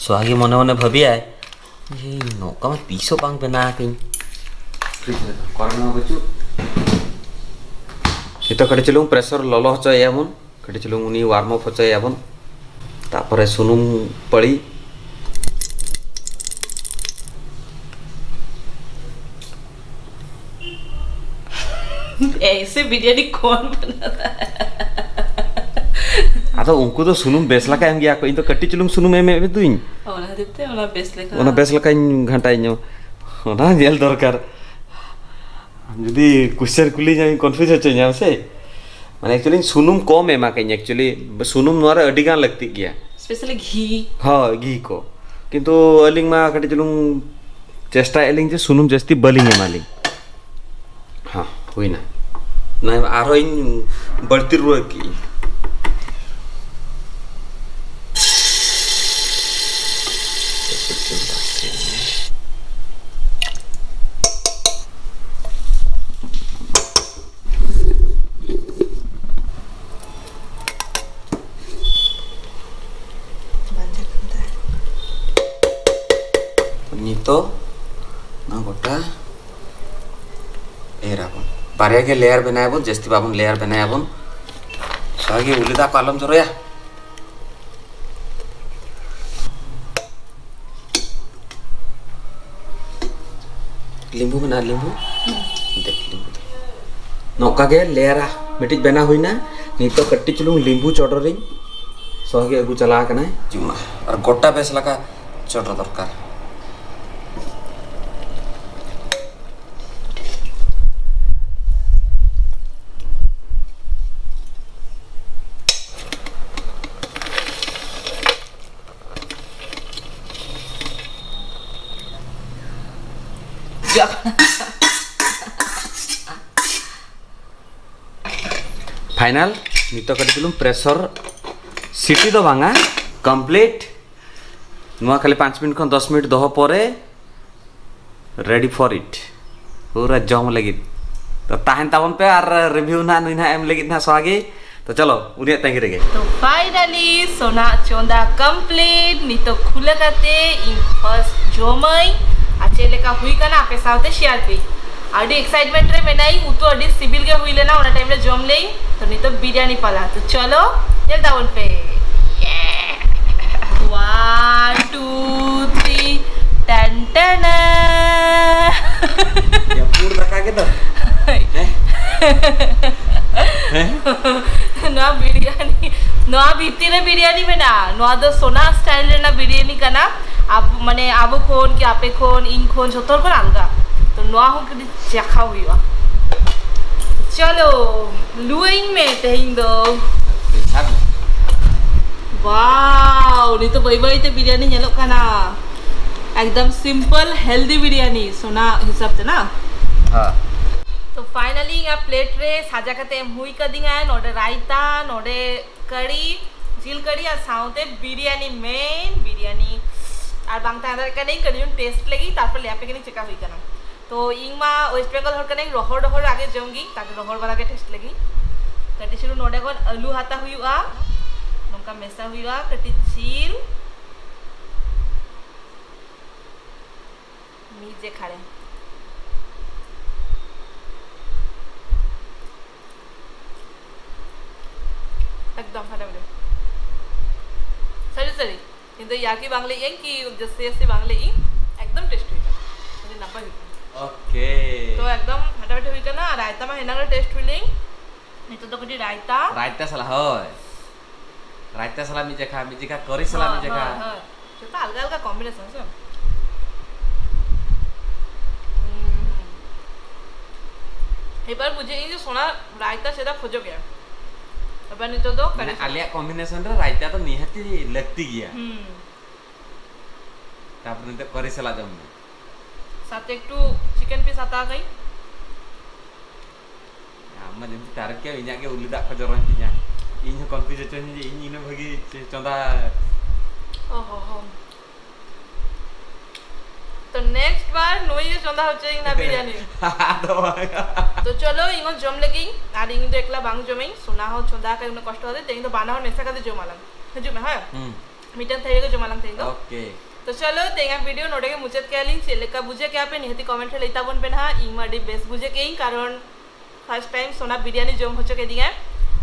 ᱥᱚᱦᱟᱜᱤ ᱢᱚᱱᱮ ᱢᱚᱱᱮ ᱵᱷᱟᱹᱵᱤᱭᱟᱭ ᱡᱮ, "ᱱᱚᱝᱠᱟ ᱢᱟ ᱛᱤᱥ ᱦᱚᱸ ᱵᱟᱝ ᱵᱮᱱᱟᱣ ᱟᱠᱟᱧ, ᱯᱷᱨᱤᱡᱽ ᱨᱮᱫᱚ ᱠᱚᱨᱮᱱᱴ ᱢᱟ ᱵᱟᱹᱪᱩᱜ᱾" ᱱᱤᱛᱚᱜ ᱠᱟᱹᱴᱤᱡ ᱪᱩᱞᱩᱝ ᱯᱨᱮᱥᱟᱨ ᱞᱚᱞᱚ ᱦᱚᱪᱚᱭᱮᱭᱟ ᱵᱚᱱ, ᱠᱟᱹᱴᱤᱡ ᱪᱩᱞᱩᱝ ᱩᱱᱤ ᱣᱟᱨᱢ ᱟᱯ ᱦᱚᱪᱚᱭᱮᱭᱟ ᱵᱚᱱ, ᱛᱟᱯᱚᱨᱮ ᱥᱩᱱᱩᱢ ᱯᱟᱹᱲᱤ᱾ ऐसे बिरयानी कौन बनाता है? ᱟᱫᱚ ᱩᱱᱠᱩ ᱫᱚ ᱥᱩᱱᱩᱢ ᱵᱮᱥ ᱞᱮᱠᱟ ᱮᱢ ᱜᱮᱭᱟ ᱠᱚ, ᱤᱧ ᱫᱚ ᱠᱟᱹᱴᱤᱡ ᱪᱩᱞᱩᱝ ᱥᱩᱱᱩᱢ ᱮᱢ ᱮᱢ ᱫᱩᱧ᱾ ᱚᱱᱟ ᱠᱷᱟᱹᱛᱤᱨ ᱛᱮ ᱚᱱᱟ ᱵᱮᱥ ᱞᱮᱠᱟ ᱚᱱᱟ ᱵᱮᱥ ᱞᱮᱠᱟᱧ ᱜᱷᱟᱱᱴᱟᱭ ᱧᱚᱜ, ᱚᱱᱟ ᱧᱮᱞ ᱫᱚᱨᱠᱟᱨ᱾ ᱡᱩᱫᱤ ᱠᱩᱥᱪᱮᱱ ᱠᱩᱞᱤ ᱧᱟᱢ, ᱠᱚᱱᱯᱷᱤᱭᱩᱡᱽ ᱦᱚᱪᱚ ᱧᱟᱢ ᱥᱮ᱾ ᱢᱟᱱᱮ, actually ᱥᱩᱱᱩᱢ ᱠᱚᱢ ᱮᱢᱟ ᱠᱟᱹᱧ, actually ᱥᱩᱱᱩᱢ ᱱᱚᱣᱟ ᱨᱮ ᱟᱹᱰᱤ ᱜᱟᱱ ᱞᱟᱹᱠᱛᱤᱜ ᱜᱮᱭᱟ᱾ ᱥᱯᱮᱥᱟᱞᱤ ᱜᱷᱤ᱾ ᱦᱳᱭ, ᱜᱷᱤ ᱠᱚ᱾ ᱠᱤᱱᱛᱩ ᱟᱹᱞᱤᱧ ᱢᱟ ᱠᱟᱹᱴᱤᱡ ᱪᱩᱞᱩᱝ ᱪᱮᱥᱴᱟᱭᱮᱫ ᱞᱤᱧ ᱡᱮ ᱥᱩᱱᱩᱢ ᱡᱟᱹᱥᱛᱤ ᱵᱟᱹᱞᱤᱧ ᱮᱢᱟᱞᱤᱧ᱾ ᱦᱚᱸ, ᱦᱩᱭᱱᱟ᱾ ᱱᱚᱣᱟ ᱟᱨᱦᱚᱸ ᱤᱧ ᱵᱟᱹᱲᱛᱤ ᱨᱩᱣᱟᱹᱲ ᱠᱮᱜᱼᱟᱹᱧ᱾ ᱱᱤᱛᱚᱜ ᱱᱚᱣᱟ ᱜᱚᱴᱟ ᱮᱨ ᱟᱵᱚᱱ᱾ ᱵᱟᱨᱭᱟ ᱜᱮ ᱞᱮᱭᱟᱨ ᱵᱮᱱᱟᱣ ᱟᱵᱚᱱ, ᱡᱟᱹᱥᱛᱤ ᱵᱟᱵᱚᱱ ᱞᱮᱭᱟᱨ ᱵᱮᱱᱟᱣ ᱟᱵᱚᱱ᱾ ᱥᱚᱦᱟᱜᱤ, ᱩᱞᱤ ᱫᱟᱜ ᱠᱚ ᱟᱞᱚᱢ ᱡᱚᱨᱚᱭᱟ᱾ ᱞᱤᱸᱵᱩ ᱢᱮᱱᱟᱜᱼᱟ, ᱞᱤᱸᱵᱩ? ᱫᱮᱠᱷ, ᱞᱤᱸᱵᱩ ᱫᱚ᱾ ᱱᱚᱝᱠᱟ ᱜᱮ ᱞᱮᱭᱟᱨᱟ ᱢᱤᱫᱴᱤᱡ ᱵᱮᱱᱟᱣ ᱦᱩᱭᱱᱟ᱾ ᱱᱤᱛᱚᱜ ᱠᱟᱹᱴᱤᱡ ᱪᱩᱞᱩᱝ ᱞᱤᱸᱵᱩ ᱪᱚᱰᱚᱨᱤᱧ᱾ ᱥᱚᱦᱟᱜᱤ ᱟᱹᱜᱩ ᱪᱟᱞᱟᱣ ᱟᱠᱟᱱᱟᱭ᱾ ᱡᱩᱢᱟ᱾ ᱟᱨ ᱜᱚᱴᱟ ᱵᱮᱥ ᱞᱮᱠᱟ ᱪᱚᱰᱚᱨ ᱫᱚᱨᱠᱟᱨ᱾ ᱯᱷᱟᱭᱱᱟᱞ, ᱱᱤᱛᱚᱜ ᱠᱟᱹᱴᱤᱡ ᱪᱩᱞᱩᱝ ᱯᱨᱮᱥᱚᱨ ᱥᱤᱴᱤ ᱫᱚ ᱵᱟᱝᱟ, ᱠᱚᱢᱯᱞᱤᱴ᱾ ᱱᱚᱣᱟ ᱠᱷᱟᱹᱞᱤ ᱯᱟᱸᱪ ᱢᱤᱱᱤᱴ ᱠᱷᱚᱱ ᱫᱚᱥ ᱢᱤᱱᱤᱴ ᱫᱚᱦᱚ ᱯᱚᱨᱮ ready for it, ᱯᱩᱨᱟᱹ ᱡᱚᱢ ᱞᱟᱹᱜᱤᱫ᱾ ᱛᱚ ᱛᱟᱦᱮᱱ ᱛᱟᱵᱚᱱ ᱯᱮ ᱟᱨ ᱨᱤᱵᱷᱤᱭᱩ ᱱᱟᱦᱟᱜ ᱱᱩᱭ ᱱᱟᱦᱟᱜ ᱮᱢ ᱞᱟᱹᱜᱤᱫ ᱱᱟᱦᱟᱜ ᱥᱚᱦᱟᱜᱤ᱾ ᱛᱚ ᱪᱚᱞᱚ, ᱩᱱᱤᱭᱟᱜ ᱛᱟᱺᱜᱤ ᱨᱮᱜᱮ᱾ ᱛᱚ ᱯᱷᱟᱭᱱᱟᱞᱤ ᱥᱳᱱᱟ ᱪᱚᱸᱫᱟ ᱠᱚᱢᱯᱞᱤᱴ᱾ ᱱᱤᱛᱚᱜ ᱠᱷᱩᱞᱟᱹ ᱠᱟᱛᱮ ᱤᱧ ᱯᱷᱟᱨᱥᱴ ᱡᱚᱢᱟᱹᱧ᱾ ᱟᱨ ᱪᱮᱫ ᱞᱮᱠᱟ ᱦᱩᱭ ᱠᱟᱱᱟ ᱟᱯᱮ ᱥᱟᱶᱛᱮ ᱥᱮᱭᱟᱨ ᱯᱮ᱾ ᱟᱹᱰᱤ ᱮᱠᱥᱟᱭᱤᱴᱢᱮᱱᱴ ᱨᱮ ᱢᱮᱱᱟᱜ ᱤᱧ, ᱩᱛᱩ ᱟᱹᱰᱤ ᱥᱤᱵᱤᱞ ᱜᱮ ᱦᱩᱭ ᱞᱮᱱᱟ ᱚᱱᱟ ᱴᱟᱭᱤᱢ ᱨᱮ ᱡᱚᱢ ᱞᱮ᱾ ᱛᱚ ᱱᱤᱛᱚᱜ ᱵᱤᱨᱭᱟᱱᱤ ᱯᱟᱞᱟ, ᱛᱚ ᱪᱚᱞᱚ ᱧᱮᱞ ᱛᱟᱵᱚᱱ ᱯᱮ᱾ One, two, three, ᱴᱟᱱ ᱴᱟᱱᱟ᱾ ᱡᱟᱹᱯᱩᱫ ᱫᱟᱠᱟ ᱜᱮ ᱫᱚ᱾ ᱦᱮᱸ? ᱦᱮᱸ? ᱱᱚᱣᱟ ᱵᱤᱨᱭᱟᱱᱤ, ᱱᱚᱣᱟ ᱵᱷᱤᱛᱤᱨ ᱨᱮ ᱵᱤᱨᱭᱟᱱᱤ ᱢᱮᱱᱟᱜᱼᱟ᱾ ᱱᱚᱣᱟ ᱫᱚ ᱥᱳᱱᱟ ᱥᱴᱟᱭᱤᱞ ᱨᱮᱱᱟᱜ ᱵᱤᱨᱭᱟᱱᱤ ᱠᱟᱱᱟ᱾ ᱟᱵᱚ, ᱢᱟᱱᱮ, ᱟᱵᱚ ᱠᱷᱚᱱ ᱠᱤ ᱟᱯᱮ ᱠᱷᱚᱱ, ᱤᱧ ᱠᱷᱚᱱ, ᱡᱷᱚᱛᱚ ᱦᱚᱲ ᱠᱷᱚᱱ ᱟᱞᱜᱟ᱾ ᱛᱚ ᱱᱚᱣᱟ ᱦᱚᱸ ᱠᱟᱹᱴᱤᱡ ᱪᱟᱠᱷᱟ ᱦᱩᱭᱩᱜᱼᱟ᱾ ᱪᱚᱞᱚ, ᱞᱩᱣᱟᱹᱧ ᱢᱮ ᱛᱮᱦᱮᱧ ᱫᱚ᱾ ᱥᱟᱵ᱾ ᱣᱟᱣ, ᱱᱤᱛᱚᱜ ᱵᱟᱹᱭ ᱵᱟᱹᱭ ᱛᱮ ᱵᱤᱨᱭᱟᱱᱤ ᱧᱮᱞᱚᱜ ᱠᱟᱱᱟ᱾ ᱮᱠᱫᱚᱢ ᱥᱤᱢᱯᱚᱞ, ᱦᱮᱞᱫᱤ ᱵᱤᱨᱭᱟᱱᱤ, ᱥᱳᱱᱟ ᱦᱤᱥᱟᱵ ᱛᱮ ᱱᱟ᱾ ᱦᱮᱸ᱾ ᱛᱚ ᱯᱷᱟᱭᱱᱟᱞᱤ ᱤᱧᱟᱹᱜ ᱯᱞᱮᱴ ᱨᱮ ᱥᱟᱡᱟ ᱠᱟᱛᱮ ᱮᱢ ᱦᱩᱭ ᱠᱟᱫᱤᱧᱟ᱾ ᱱᱚᱰᱮ ᱨᱟᱭᱛᱟ, ᱱᱚᱰᱮ ᱠᱟᱲᱤ, ᱡᱤᱞ ᱠᱟᱲᱤ ᱟᱨ ᱥᱟᱶᱛᱮ ᱵᱤᱨᱭᱟᱱᱤ, ᱢᱮᱱ ᱵᱤᱨᱭᱟᱱᱤ᱾ ᱟᱨ ᱵᱟᱝ ᱛᱟᱦᱮᱸ ᱫᱟᱲᱮᱭᱟᱜ ᱠᱟᱹᱱᱟᱹᱧ, ᱠᱟᱹᱴᱤᱡ ᱤᱧ ᱴᱮᱥᱴ ᱞᱮᱜᱮ, ᱛᱟᱨᱯᱚᱨ ᱞᱟᱹᱭ ᱟᱯᱮ ᱠᱟᱹᱱᱟᱹᱧ ᱪᱮᱠᱟ ᱦᱩᱭ ᱠᱟᱱᱟ᱾ ᱛᱚ ᱤᱧ ᱢᱟ ᱳᱭᱮᱥᱴ ᱵᱮᱝᱜᱚᱞ ᱦᱚᱲ ᱠᱟᱹᱱᱟᱹᱧ, ᱨᱚᱦᱚᱲ ᱨᱚᱦᱚᱲ ᱟᱜᱮ ᱡᱚᱢ ᱜᱤᱧ, ᱛᱟᱨᱯᱚᱨ ᱨᱚᱦᱚᱲ ᱵᱟᱞᱟ ᱜᱮ ᱴᱮᱥᱴ ᱞᱮᱜᱮ᱾ ᱠᱟᱹᱴᱤᱡ ᱪᱩᱞᱩᱝ ᱱᱚᱰᱮ ᱠᱷᱚᱱ ᱟᱹᱞᱩ ᱦᱟᱛᱟᱣ ᱦᱩᱭᱩᱜᱼᱟ, ᱱᱚᱝᱠᱟ ᱢᱮᱥᱟ ᱦᱩᱭᱩᱜᱼᱟ, ᱠᱟᱹᱴᱤᱡ ᱡᱤᱞ, ᱢᱤᱫ ᱡᱮᱠᱷᱟ ᱨᱮ᱾ ᱮᱠᱫᱚᱢ ᱯᱷᱟᱴᱟᱯᱷᱟᱴᱤ᱾ ᱥᱟᱹᱨᱤ ᱥᱟᱹᱨᱤ᱾ ᱤᱧ ᱫᱚ ᱭᱟᱨᱠᱤ ᱵᱟᱝ ᱞᱟᱹᱭᱮᱫ ᱟᱹᱧ ᱠᱤ ᱡᱟᱹᱥᱛᱤ ᱡᱟᱹᱥᱛᱤ ᱵᱟᱝ ᱞᱟᱹᱭᱮᱫ ᱟᱹᱧ, ᱮᱠᱫᱚᱢ ᱴᱮᱥᱴ ᱦᱩᱭ ᱠᱟᱱᱟ, ᱟᱹᱰᱤ ᱱᱟᱯᱟᱭ ᱦᱩᱭ ᱠᱟᱱᱟ᱾ ᱳᱠᱮ᱾ ᱛᱚ ᱮᱠᱫᱚᱢ ᱯᱷᱟᱴᱟᱯᱷᱟᱴᱤ ᱦᱩᱭ ᱠᱟᱱᱟ, ᱟᱨ ᱨᱟᱭᱛᱟ ᱢᱟ ᱦᱮᱱᱟᱝ ᱨᱮ ᱴᱮᱥᱴ ᱦᱩᱭ ᱞᱮᱱ, ᱱᱤᱛᱚᱜ ᱫᱚ ᱠᱟᱹᱴᱤᱡ ᱨᱟᱭᱛᱟ᱾ ᱨᱟᱭᱛᱟ ᱥᱟᱞᱟᱜ, ᱦᱳᱭ, ᱨᱟᱭᱛᱟ ᱥᱟᱞᱟᱜ ᱢᱤᱫ ᱡᱮᱠᱷᱟ, ᱢᱤᱫ ᱡᱮᱠᱷᱟ ᱠᱚᱨᱤ ᱥᱟᱞᱟᱜ ᱦᱳᱭ, ᱢᱤᱫ ᱡᱮᱠᱷᱟ᱾ ᱦᱳᱭ, ᱦᱳᱭ᱾ ᱡᱚᱛᱚ ᱟᱞᱜᱟ ᱟᱞᱜᱟ ᱠᱚᱢᱵᱤᱱᱮᱥᱚᱱ ᱥᱮ᱾ ᱦᱩᱸ᱾ ᱮᱵᱟᱨ ᱵᱩᱡᱷᱟᱹᱣ ᱤᱧ ᱡᱮ ᱥᱳᱱᱟ ᱨᱟᱭᱛᱟ ᱪᱮᱫᱟᱜ ᱠᱷᱚᱡᱚᱜ ᱜᱮᱭᱟ᱾ ᱮᱵᱟᱨ ᱱᱤᱛᱚᱜ ᱫᱚ ᱢᱟᱱᱮ ᱠᱟᱨᱤ ᱥᱟᱞᱟᱜ᱾ ᱟᱞᱮᱭᱟᱜ ᱠᱚᱢᱵᱤᱱᱮᱥᱚᱱ ᱨᱮ ᱨᱟᱭᱛᱟ ᱫᱚ ᱱᱤᱦᱟᱹᱛᱤ ᱞᱟᱹᱠᱛᱤ ᱜᱮᱭᱟ᱾ ᱦᱩᱸ᱾ ᱛᱟᱨᱯᱚᱨᱮ ᱱᱤᱛᱚᱜ ᱠᱟᱨᱤ ᱥᱟᱞᱟᱜ ᱡᱚᱢ ᱢᱮ᱾ ᱥᱟᱛᱮ ᱮᱠᱴᱩ ᱪᱤᱠᱮᱱ ᱯᱤᱥ ᱦᱟᱛᱟᱣ ᱠᱟᱹᱧ᱾ ᱟᱢ ᱢᱟ ᱡᱮᱢᱛᱤ ᱛᱟᱨᱮᱠ ᱜᱮ, ᱤᱧᱟᱹᱜ ᱜᱮ ᱩᱞᱤ ᱫᱟᱜ ᱠᱚ ᱡᱚᱨᱚᱭᱮᱱ ᱛᱤᱧᱟ᱾ ᱤᱧ ᱦᱚᱸ ᱠᱚᱱᱯᱷᱤᱭᱩᱡᱽ ᱦᱚᱪᱚᱧ ᱢᱮ ᱡᱮ ᱤᱧ ᱤᱱᱟᱹ ᱵᱷᱟᱹᱜᱤ ᱪᱮ-, ᱪᱚᱸᱫᱟ᱾ ᱚ ᱦᱚ ᱦᱚ᱾ ᱛᱚ ᱱᱮᱠᱥᱴ ᱵᱟᱨ ᱱᱩᱭ ᱜᱮ ᱪᱚᱸᱫᱟ ᱦᱚᱪᱚᱭᱤᱧ ᱱᱟ ᱵᱤᱨᱭᱟᱱᱤ᱾ ᱟᱫᱚ ᱵᱟᱝ᱾ ᱛᱚ ᱪᱚᱞᱚ, ᱤᱧ ᱦᱚᱸ ᱡᱚᱢ ᱞᱮᱜᱤᱧ, ᱟᱨ ᱤᱧ ᱫᱚ ᱮᱠᱞᱟ ᱵᱟᱝ ᱡᱚᱢᱟᱹᱧ, ᱥᱳᱱᱟ ᱦᱚᱸ ᱪᱚᱸᱫᱟ ᱟᱠᱟᱫ ᱩᱱᱟᱹᱜ ᱠᱚᱥᱴᱚ ᱠᱟᱛᱮ, ᱛᱮᱦᱮᱧ ᱫᱚ ᱵᱟᱱᱟ ᱦᱚᱲ ᱢᱮᱥᱟ ᱠᱟᱛᱮ ᱡᱚᱢ ᱟᱞᱟᱝ᱾ ᱦᱤᱡᱩᱜ ᱢᱮ, ᱦᱮᱸ? ᱦᱩᱸ᱾ ᱢᱤᱫᱴᱟᱝ ᱛᱷᱟᱹᱨᱤ ᱨᱮᱜᱮ ᱡᱚᱢ ᱟᱞᱟᱝ ᱛᱮᱦᱮᱧ ᱫᱚ᱾ ᱳᱠᱮ᱾ ᱛᱚ ᱪᱚᱞᱚ, ᱛᱮᱦᱮᱧᱟᱜ ᱵᱷᱤᱰᱤᱭᱳ ᱱᱚᱰᱮ ᱜᱮ ᱢᱩᱪᱟᱹᱫ ᱠᱮᱭᱟᱞᱤᱧ᱾ ᱪᱮᱫ ᱞᱮᱠᱟ ᱵᱩᱡᱷᱟᱹᱣ ᱠᱮᱜᱼᱟ ᱯᱮ ᱱᱤᱦᱟᱹᱛᱤ ᱠᱚᱢᱮᱱᱴ ᱨᱮ ᱞᱟᱹᱭ ᱛᱟᱵᱚᱱ ᱯᱮ ᱱᱟᱦᱟᱜ᱾ ᱤᱧ ᱢᱟ ᱟᱹᱰᱤ ᱵᱮᱥ ᱵᱩᱡᱷᱟᱹᱣ ᱠᱮᱜᱼᱟᱹᱧ, ᱠᱟᱨᱚᱱ ᱯᱷᱟᱨᱥᱴ ᱴᱟᱭᱤᱢ ᱥᱳᱱᱟ ᱵᱤᱨᱭᱟᱱᱤ ᱡᱚᱢ ᱦᱚᱪᱚ ᱠᱮᱫᱤᱧᱟᱭ᱾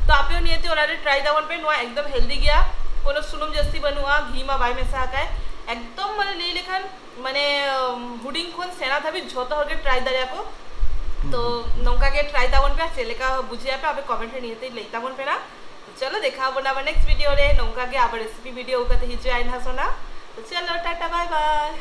ᱛᱚ ᱟᱯᱮ ᱦᱚᱸ ᱱᱤᱦᱟᱹᱛᱤ ᱚᱲᱟᱜ ᱨᱮ ᱴᱨᱟᱭ ᱛᱟᱵᱚᱱ ᱯᱮ, ᱱᱚᱣᱟ ᱮᱠᱫᱚᱢ ᱦᱮᱞᱫᱤ ᱜᱮᱭᱟ, ᱠᱳᱱᱳ ᱥᱩᱱᱩᱢ ᱡᱟᱹᱥᱛᱤ ᱵᱟᱹᱱᱩᱜᱼᱟ, ᱜᱷᱤ ᱢᱟ ᱵᱟᱭ ᱢᱮᱥᱟ ᱟᱠᱟᱭ᱾ ᱮᱠᱫᱚᱢ ᱢᱟᱱᱮ ᱞᱟᱹᱭ ᱞᱮᱠᱷᱟᱱ ᱢᱟᱱᱮ ᱦᱩᱰᱤᱧ ᱠᱷᱚᱱ ᱥᱮᱬᱟ ᱫᱷᱟᱹᱵᱤᱡ ᱡᱷᱚᱛᱚ ᱦᱚᱲ ᱜᱮ ᱴᱨᱟᱭ ᱫᱟᱲᱮᱭᱟᱜᱼᱟ ᱠᱚ᱾ ᱛᱚ ᱦᱩᱸ᱾ ᱱᱚᱝᱠᱟ ᱜᱮ ᱴᱨᱟᱭ ᱛᱟᱵᱚᱱ ᱯᱮ, ᱪᱮᱫ ᱞᱮᱠᱟ ᱵᱩᱡᱷᱟᱹᱣ ᱟᱯᱮ ᱟᱯᱮ ᱠᱚᱢᱮᱱᱴ ᱨᱮ ᱱᱤᱦᱟᱹᱛᱤ ᱞᱟᱹᱭ ᱛᱟᱵᱚᱱ ᱯᱮ ᱱᱟ᱾ ᱛᱚ ᱪᱚᱞᱚ ᱫᱮᱠᱷᱟ ᱟᱵᱚᱱ ᱟᱵᱟᱨ ᱱᱮᱠᱥᱴ ᱵᱷᱤᱰᱤᱭᱳ ᱨᱮ, ᱱᱚᱝᱠᱟ ᱜᱮ ᱟᱵᱟᱨ ᱨᱮᱥᱤᱯᱤ ᱵᱷᱤᱰᱤᱭᱳ ᱟᱹᱜᱩ ᱠᱟᱛᱮ ᱦᱤᱡᱩᱜᱼᱟᱭ ᱱᱟᱦᱟᱜ ᱥᱳᱱᱟ᱾ ᱛᱚ ᱪᱚᱞᱚ ᱴᱟᱴᱟ ᱵᱟᱭ ᱵᱟᱭ᱾